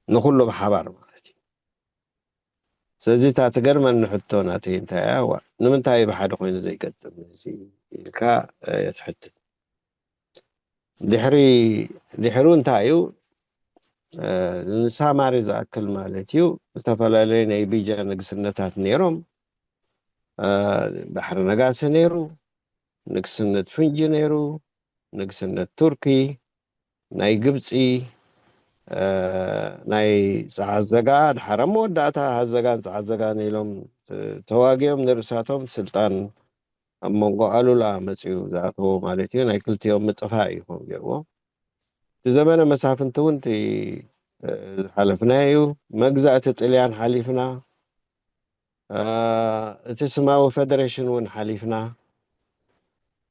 ንኹሉ ብሓባር ማለት እዩ። ስለዚ እታ ትገርመኒ ሕቶ ናተይ እንታይ እያ? ዋ፣ ንምንታይ እዩ ብሓደ ኮይኑ ዘይገጥም እዚ ኢልካ፣ እ፣ ትሕትት። ድሕሪ፣ ድሕሩ እንታይ እዩ? እ፣ ንሳማሪ ዝኣክል ማለት እዩ። ዝተፈላለዩ ናይ ቢጃ ንግስነታት ነይሮም። እ፣ ባሕሪ ነጋሲ ነይሩ፣ ንግስነት ፍንጂ ነይሩ፣ ንግስነት ቱርኪ፣ ናይ ግብጺ፣ እ፣ ናይ ጸዓት ዘጋ፣ ድሓር ኣብ መወዳእታ ሃዘጋን ጸዓት ዘጋን ኢሎም፣ እ፣ ተዋጊኦም ንርእሳቶም ስልጣን ኣብ መንጎ ኣሉላ መጺኡ ዝኣተዎ ማለት እዩ። ናይ ክልቲኦም ምጥፋእ እዩ ከምኡ ገይርዎ። እቲ ዘመነ መሳፍንቲ እውን እቲ፣ እ፣ ዝሓለፍናዮ እዩ። መግዛእቲ ጥልያን ሓሊፍና፣ እ፣ እቲ ስማዊ ፈደሬሽን እውን ሓሊፍና።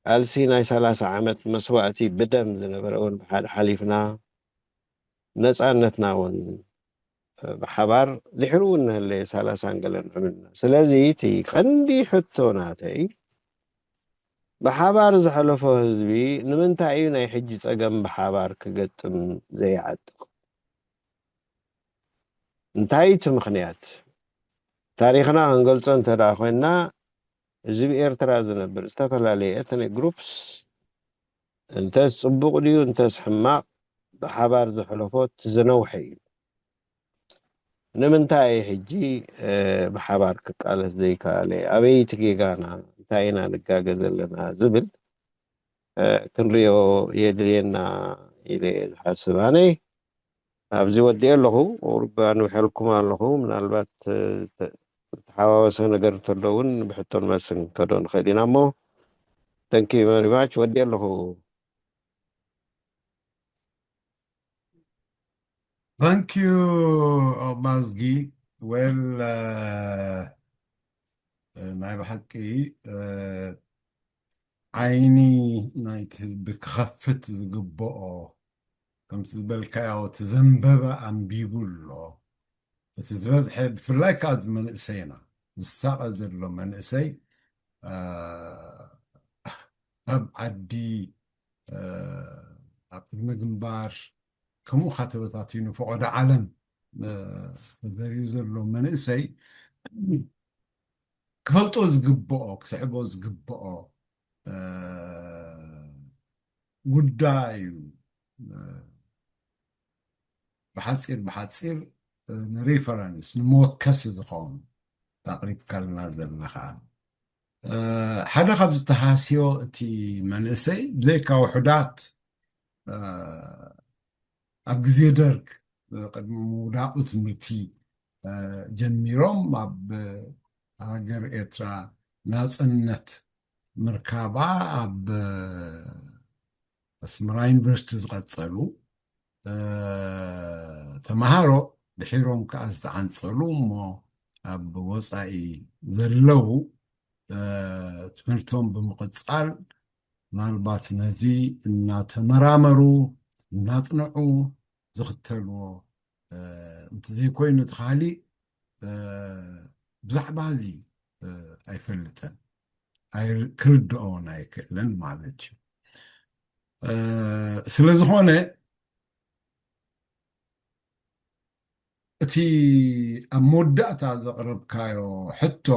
ቃልሲ ናይ ሰላሳ ዓመት መስዋእቲ ብደም ዝነበረ እውን ብሓደ ሓሊፍና። ነጻነትና እውን፣ እ፣ ብሓባር ድሕሪ እውን ንህለየ ሰላሳን ገለን ዕብልና። ስለዚ እቲ ቀንዲ ሕቶ ናተይ ብሓባር ዝሐለፎ ህዝቢ ንምንታይ እዩ ናይ ሕጂ ጸገም ብሓባር ክገጥም ዘይዓጥቕ? እንታይ እቲ ምኽንያት? ታሪኽና ክንገልጾ እንተ ደኣ ኮይንና፣ እዚ ብኤርትራ ዝነብር ዝተፈላለየ ኤትኒክ ግሩፕስ እንተስ ጽቡቕ ድዩ እንተስ ሕማቕ ብሓባር ዘሕለፎ እቲ ዝነውሐ እዩ። ንምንታይ ሕጂ፣ እ፣ ብሓባር ክቃለስ ዘይከኣለ? ኣበይ እቲ ጌጋና? እንታይ ኢና ንጋገ ዘለና? ዝብል፣ እ፣ ክንሪኦ የድልየና ኢለ እየ ዝሓስብ። ኣነ ኣብዚ ወዲኤ ኣለኹ። ቁሩብ ኣንዊሐልኩም ኣለኹ። ምናልባት፣ እ፣ ተ-፣ ዝተሓዋወሰ ነገር እንተሎ እውን ብሕቶን መልስን ከዶ ንኽእል ኢና እሞ፣ thank you very much። ወዲኤ ኣለኹ። Thank you ኣማዝጊ። ዌል፣ እ፣ እ፣ ናይ ብሓቂ፣ እ፣ ዓይኒ ናይቲ ህዝቢ ክኸፍት ዝግብኦ፣ ከምቲ ዝበልካዮ፣ እቲ ዘንበበ ኣንቢቡ ኣሎ። እቲ ዝበዝሐ፣ ብፍላይ ከኣ እዚ መንእሰይና፣ ዝሳቐ ዘሎ መንእሰይ ኣብ ዓዲ ኣብ ቅድሚ ግንባር ከምኡ ካ ተበታቲኑ ፈቐዶ ዓለም ተዘርዩ ዘሎ መንእሰይ ክፈልጦ ዝግብኦ ክስዕቦ ዝግብኦ ጉዳይ እዩ። ብሓፂር ብሓፂር ንሪፈረንስ ንመወከሲ ዝኸውን ኣቕሪብካልና ዘለኻ ሓደ ካብ ዝተሃስዮ እቲ መንእሰይ ብዘይካ ውሑዳት ኣብ ግዜ ደርግ ቅድሚ ምውዳቑ ትምህርቲ ጀሚሮም ኣብ ሃገር ኤርትራ ናፅነት ምርካባ ኣብ ኣስመራ ዩኒቨርሲቲ ዝቐጸሉ ተምሃሮ ድሒሮም ከዓ ዝተዓንጸሉ እሞ ኣብ ወፃኢ ዘለዉ ትምህርቶም ብምቕጻል ምናልባት ነዚ እናተመራመሩ እናፅንዑ ዝኽተልዎ እንተዘይኮይኑ እቲ ካሊእ ብዛዕባ እዚ ኣይፈልጥን ክርድኦን ኣይክእልን ማለት እዩ። ስለ ዝኾነ እቲ ኣብ መወዳእታ ዘቕረብካዮ ሕቶ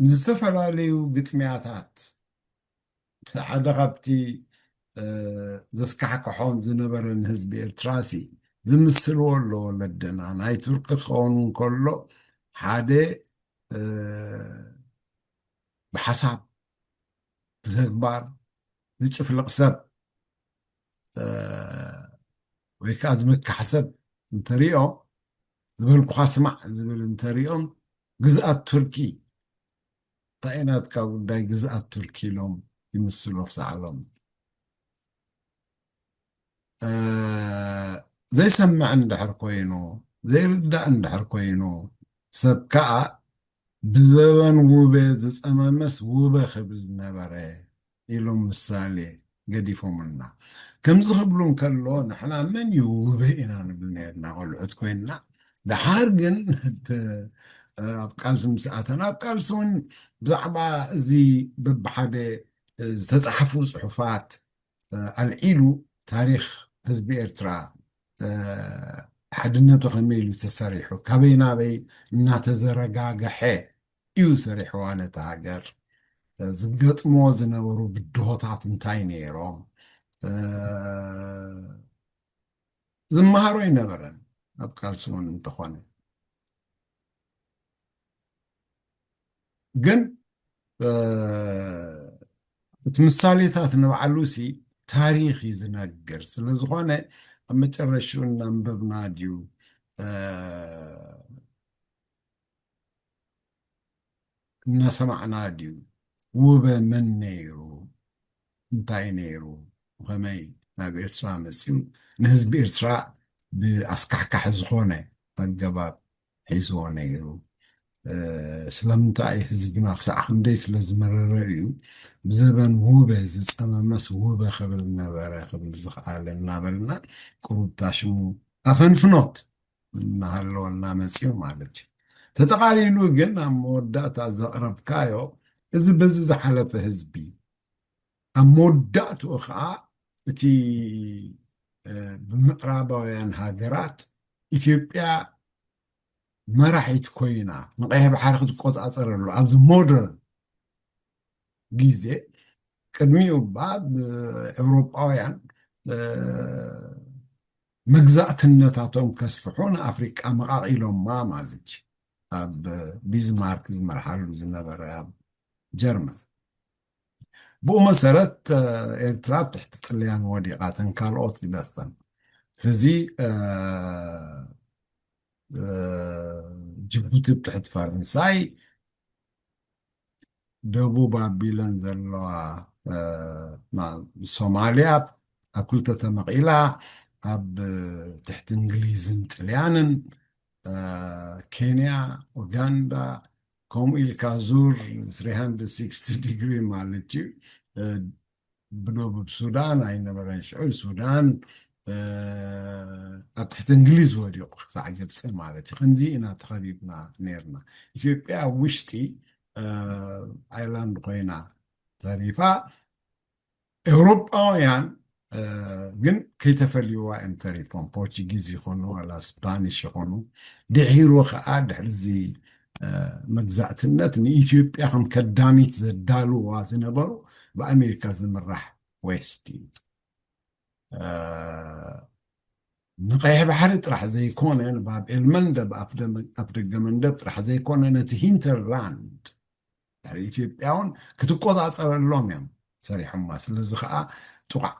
ንዝተፈላለዩ ግጥምያታት ሓደ ካብቲ ዘስካሕክሖን ዝነበረ ንህዝቢ ኤርትራ ሲ ዝምስልዎ ኣሎ ወለድና ናይ ቱርኪ ክኸውን እንከሎ ሓደ ብሓሳብ ብተግባር ዝጭፍልቕ ሰብ ወይ ከዓ ዝምካሕ ሰብ እንተሪኦ ዝበልኩኻ ስማዕ ዝብል እንተሪኦም ግዝኣት ቱርኪ እንታይ ናትካ ጉዳይ ግዝኣት ቱርኪ ኢሎም ይምስሉ ክሳዕ ሎሚ ዘይሰምዕ እንድሕር ኮይኑ ዘይርዳእ እንድሕር ኮይኑ ሰብ ከዓ ብዘበን ውበ ዝፀመመስ ውበ ክብል ነበረ ኢሎም ምሳሌ ገዲፎምልና። ከምዚ ክብሉ እንከሎ ንሕና መን እዩ ውበ ኢና ንብል ነርና ቆልዑት ኮይንና። ደሓር ግን ኣብ ቃልሲ ምስ ኣተና ኣብ ቃልሲ እውን ብዛዕባ እዚ በብሓደ ዝተፃሕፉ ፅሑፋት ኣልዒሉ ታሪክ ህዝቢ ኤርትራ ሓድነቱ ከመይ ኢሉ ተሰሪሑ ካበይ ናበይ እናተዘረጋገሐ እዩ ሰሪሕዋ ነቲ ሃገር ዝገጥሞ ዝነበሩ ብድሆታት እንታይ ነይሮም ዝመሃሮ ይነበረን ኣብ ቃልስውን እንተኾነ ግን እቲ ምሳሌታት ንባዕሉ ሲ ታሪኽ እዩ ዝነግር ስለ ዝኾነ ኣብ መጨረሽኡ እናንበብና ድዩ እናሰማዕና ድዩ ውበ መን ነይሩ እንታይ ነይሩ ብኸመይ ናብ ኤርትራ መፅኡ ንህዝቢ ኤርትራ ብኣስካሕካሒ ዝኾነ ኣገባብ ሒዝዎ ነይሩ ስለምንታይ ህዝብና ክሳዕ ክንደይ ስለ ዝመረረ እዩ ብዘበን ውበ ዝፀመመስ ውበ ክብል ነበረ ክብል ዝኽኣለ እናበልና ቁሩብታ ሽሙ ኣፈንፍኖት እናሃለወና መፅኡ ማለት እዩ ተጠቓሊሉ ግን ኣብ መወዳእታ ዘቕረብካዮ እዚ በዚ ዝሓለፈ ህዝቢ ኣብ መወዳእትኡ ከዓ እቲ ብምዕራባውያን ሃገራት ኢትዮጵያ መራሒት ኮይና ንቀይሕ ባሕሪ ክትቆፃፀረሉ ኣብዚ ሞደርን ግዜ ቅድሚኡ ባ ብኤውሮጳውያን መግዛእትነታቶም ከስፍሑ ንኣፍሪቃ መቓቒሎማ ማለት እዩ ኣብ ቢዝማርክ ዝመርሓሉ ዝነበረ ኣብ ጀርመን ብኡ መሰረት ኤርትራ ኣብ ትሕቲ ጥልያን ወዲቓተን ካልኦት ግደፈን ሕዚ ጅቡቲ ኣብ ትሕቲ ፈረንሳይ ደቡብ ኣቢለን ዘለዋ ሶማልያ ኣብ ክልተ ተመቒላ ኣብ ትሕቲ እንግሊዝን ጥልያንን ኬንያ ኡጋንዳ ከምኡ ኢልካ ዙር three hundred sixty ዲግሪ ማለት እዩ ብደቡብ ሱዳን ኣይነበረን ሽዑ ሱዳን ኣብ ትሕቲ እንግሊዝ ወዲቑ ክሳዕ ግብፂ ማለት እዩ። ከምዚ ኢና ተኸቢብና ነርና። ኢትዮጵያ ኣብ ውሽጢ ኣይላንድ ኮይና ተሪፋ፣ ኤውሮጳውያን ግን ከይተፈልይዋ እዮም ተሪፎም። ፖርቹጊዝ ይኾኑ ዋላ ስፓኒሽ ይኾኑ፣ ድሒሩ ከዓ ድሕሪ እዚ መግዛእትነት ንኢትዮጵያ ከም ከዳሚት ዘዳልዋ ዝነበሩ ብኣሜሪካ ዝምራሕ ዌስት እዩ። ንቀይሕ ባሕሪ ጥራሕ ዘይኮነ፣ ንባብ ኤልመንደብ ኣፍደገ መንደብ ጥራሕ ዘይኮነ፣ ነቲ ሂንተርላንድ ድሕሪ ኢትዮጵያ እውን ክትቆፃፀረሎም እዮም ሰሪሖማ። ስለዚ ከዓ ጥቑዕ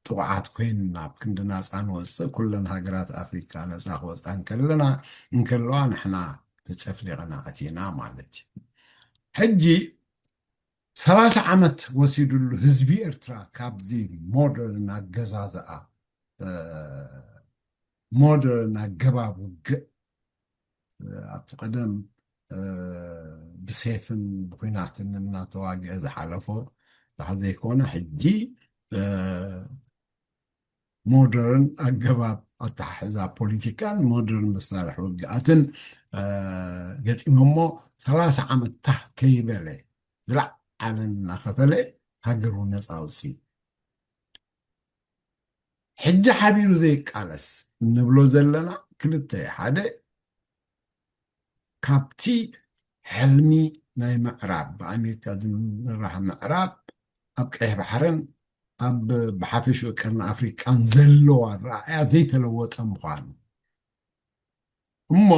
ጥቑዓት ኮይንና ኣብ ክንዲ ናፃ ንወፅእ፣ ኩለን ሃገራት ኣፍሪካ ነፃ ክወፅኣ እንከለና እንከለዋ ንሕና ተጨፍሊቕና ኣቲና ማለት እዩ። ሕጂ ሰላሳ ዓመት ወሲዱሉ ህዝቢ ኤርትራ ካብዚ ሞደርን ኣገዛዝኣ ሞደርን ኣገባብ ውግእ ኣብቲ ቀደም ብሴፍን ብኩናትን እናተዋግአ ዝሓለፎ ጥራሕ ዘይኮነ፣ ሕጂ ሞደርን ኣገባብ ኣተሓሕዛ ፖለቲካን ሞደርን መሳርሒ ውግኣትን ገጢሞሞ ሰላሳ ዓመት ታህ ከይበለ ዝለዓለ እናኸፈለ ሃገሩ ነፃ ኣውፅኡ። ሕጂ ሓቢሩ ዘይቃለስ እንብሎ ዘለና ክልተ እዩ። ሓደ ካብቲ ሕልሚ ናይ ምዕራብ፣ ብኣሜሪካ ዝምራሕ ምዕራብ ኣብ ቀይሕ ባሕርን ኣብ ብሓፈሽኡ ቀርኒ ኣፍሪቃን ዘለዎ ኣረኣእያ ዘይተለወጠ ምዃኑ እሞ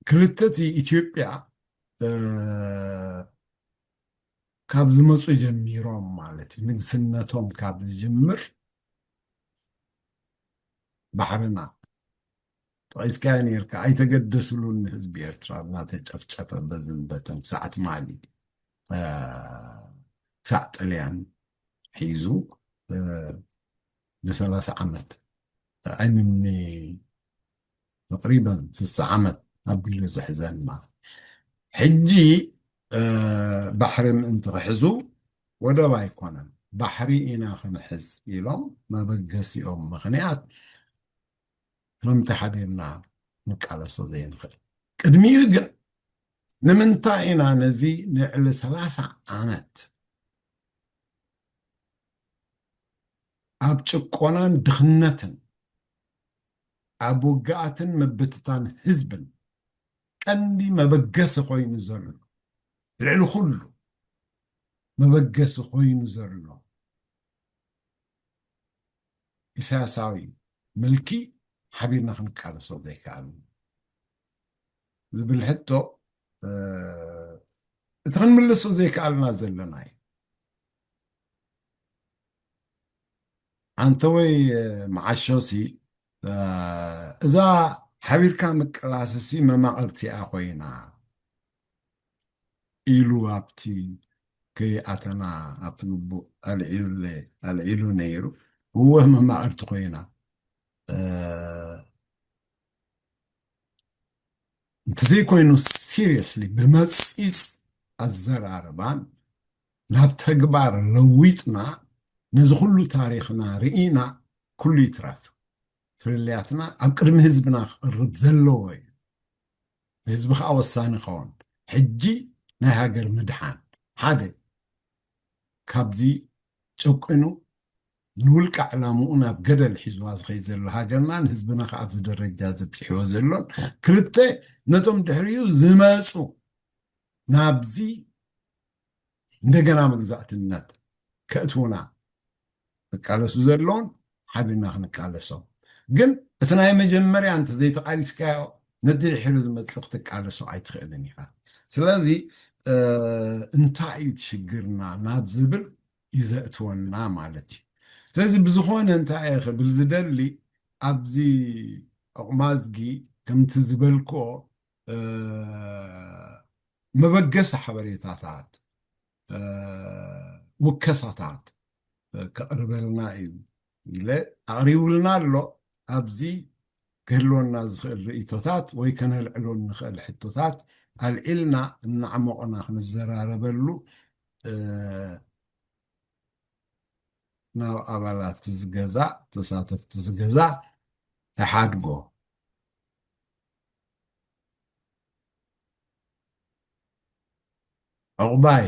ክልተ እቲ ኢትዮጵያ ካብ ዝመፁ ጀሚሮም ማለት እዩ፣ ንግስነቶም ካብ ዝጅምር ባሕርና ጠቒስካዮ ነርካ፣ ኣይተገደስሉን ንህዝቢ ኤርትራ እናተጨፍጨፈ በዝን በትን ክሳዕ ትማሊ ክሳዕ ጥልያን ሒዙ ንሰላሳ ዓመት ኣይምኒ ተቅሪበን ስሳ ዓመት ኣብ ግሊ ዝሕዘና። ሕጂ ባሕሪ ምእንቲ ክሕዙ ወደብ ኣይኮነን፣ ባሕሪ ኢና ክንሕዝ ኢሎም መበገሲኦም ምኽንያት ክረምቲ ሓቢርና ንቃለሶ ዘይንኽእል። ቅድሚኡ ግን ንምንታይ ኢና ነዚ ንዕሊ ሰላሳ ዓመት ኣብ ጭቆናን ድኽነትን ኣብ ውግኣትን ምብትታን ህዝብን ቀንዲ መበገሲ ኮይኑ ዘሎ፣ ልዕሊ ኩሉ መበገሲ ኮይኑ ዘሎ ኢሳያሳዊ ምልኪ ሓቢርና ክንቃለሶ ዘይከኣል ዝብል ሕቶ እቲ ክንምልሶ ዘይከኣልና ዘለና እዩ። ኣንተ ወይ መዓሾሲ እዛ ሓቢርካ ምቅላስሲ መማቕርቲ እያ ኮይና ኢሉ ኣብቲ ከይኣተና ኣብቲ ግቡእ ኣልዒሉ ነይሩ። እወ መማቕርቲ ኮይና እንተዘይኮይኑ ሲሪየስሊ ብመፂፅ ኣዘራርባን ናብ ተግባር ለዊጥና ነዚ ኩሉ ታሪኽና ርኢና ኩሉ ይትረፍ ፍልልያትና ኣብ ቅድሚ ህዝብና ክቕርብ ዘለዎ እዩ። ህዝቢ ከዓ ወሳኒ ከውን ሕጂ ናይ ሃገር ምድሓን ሓደ ካብዚ ጨቂኑ ንውልቀ ዕላምኡ ናብ ገደል ሒዝዋ ዝኸይድ ዘሎ ሃገርና ንህዝብና ከዓ ኣብዚ ደረጃ ዘብፅሕዎ ዘሎን ክልተ ነቶም ድሕሪኡ ዝመፁ ናብዚ እንደገና መግዛእትነት ከእትውና ዝቃለሱ ዘለውን ሓቢርና ክንቃለሶም ግን እቲ ናይ መጀመርያ እንተ ዘይተቃሊስካዮ ነድሕሪ ዝመፅእ ክትቃለሶ ኣይትኽእልን ኢኻ። ስለዚ እንታይ እዩ ሽግርና ናብ ዝብል እዩ ዘእትወና ማለት እዩ። ስለዚ ብዝኾነ እንታይ እየ ክብል ዝደሊ ኣብዚ ዕቑማዝጊ ከምቲ ዝበልክኦ መበገሲ ሓበሬታታት ውከሳታት ከቕርበልና እዩ ኢለ ኣቕሪቡልና ኣሎ። ኣብዚ ክህልወና ዝኽእል ርእይቶታት ወይ ከነልዕሎ እንኽእል ሕቶታት ኣልዒልና እናዕሞቕና ክንዘራረበሉ ናብ ኣባላት ዝገዛእ፣ ተሳተፍቲ ዝገዛእ ይሓድጎ። ዕቑባይ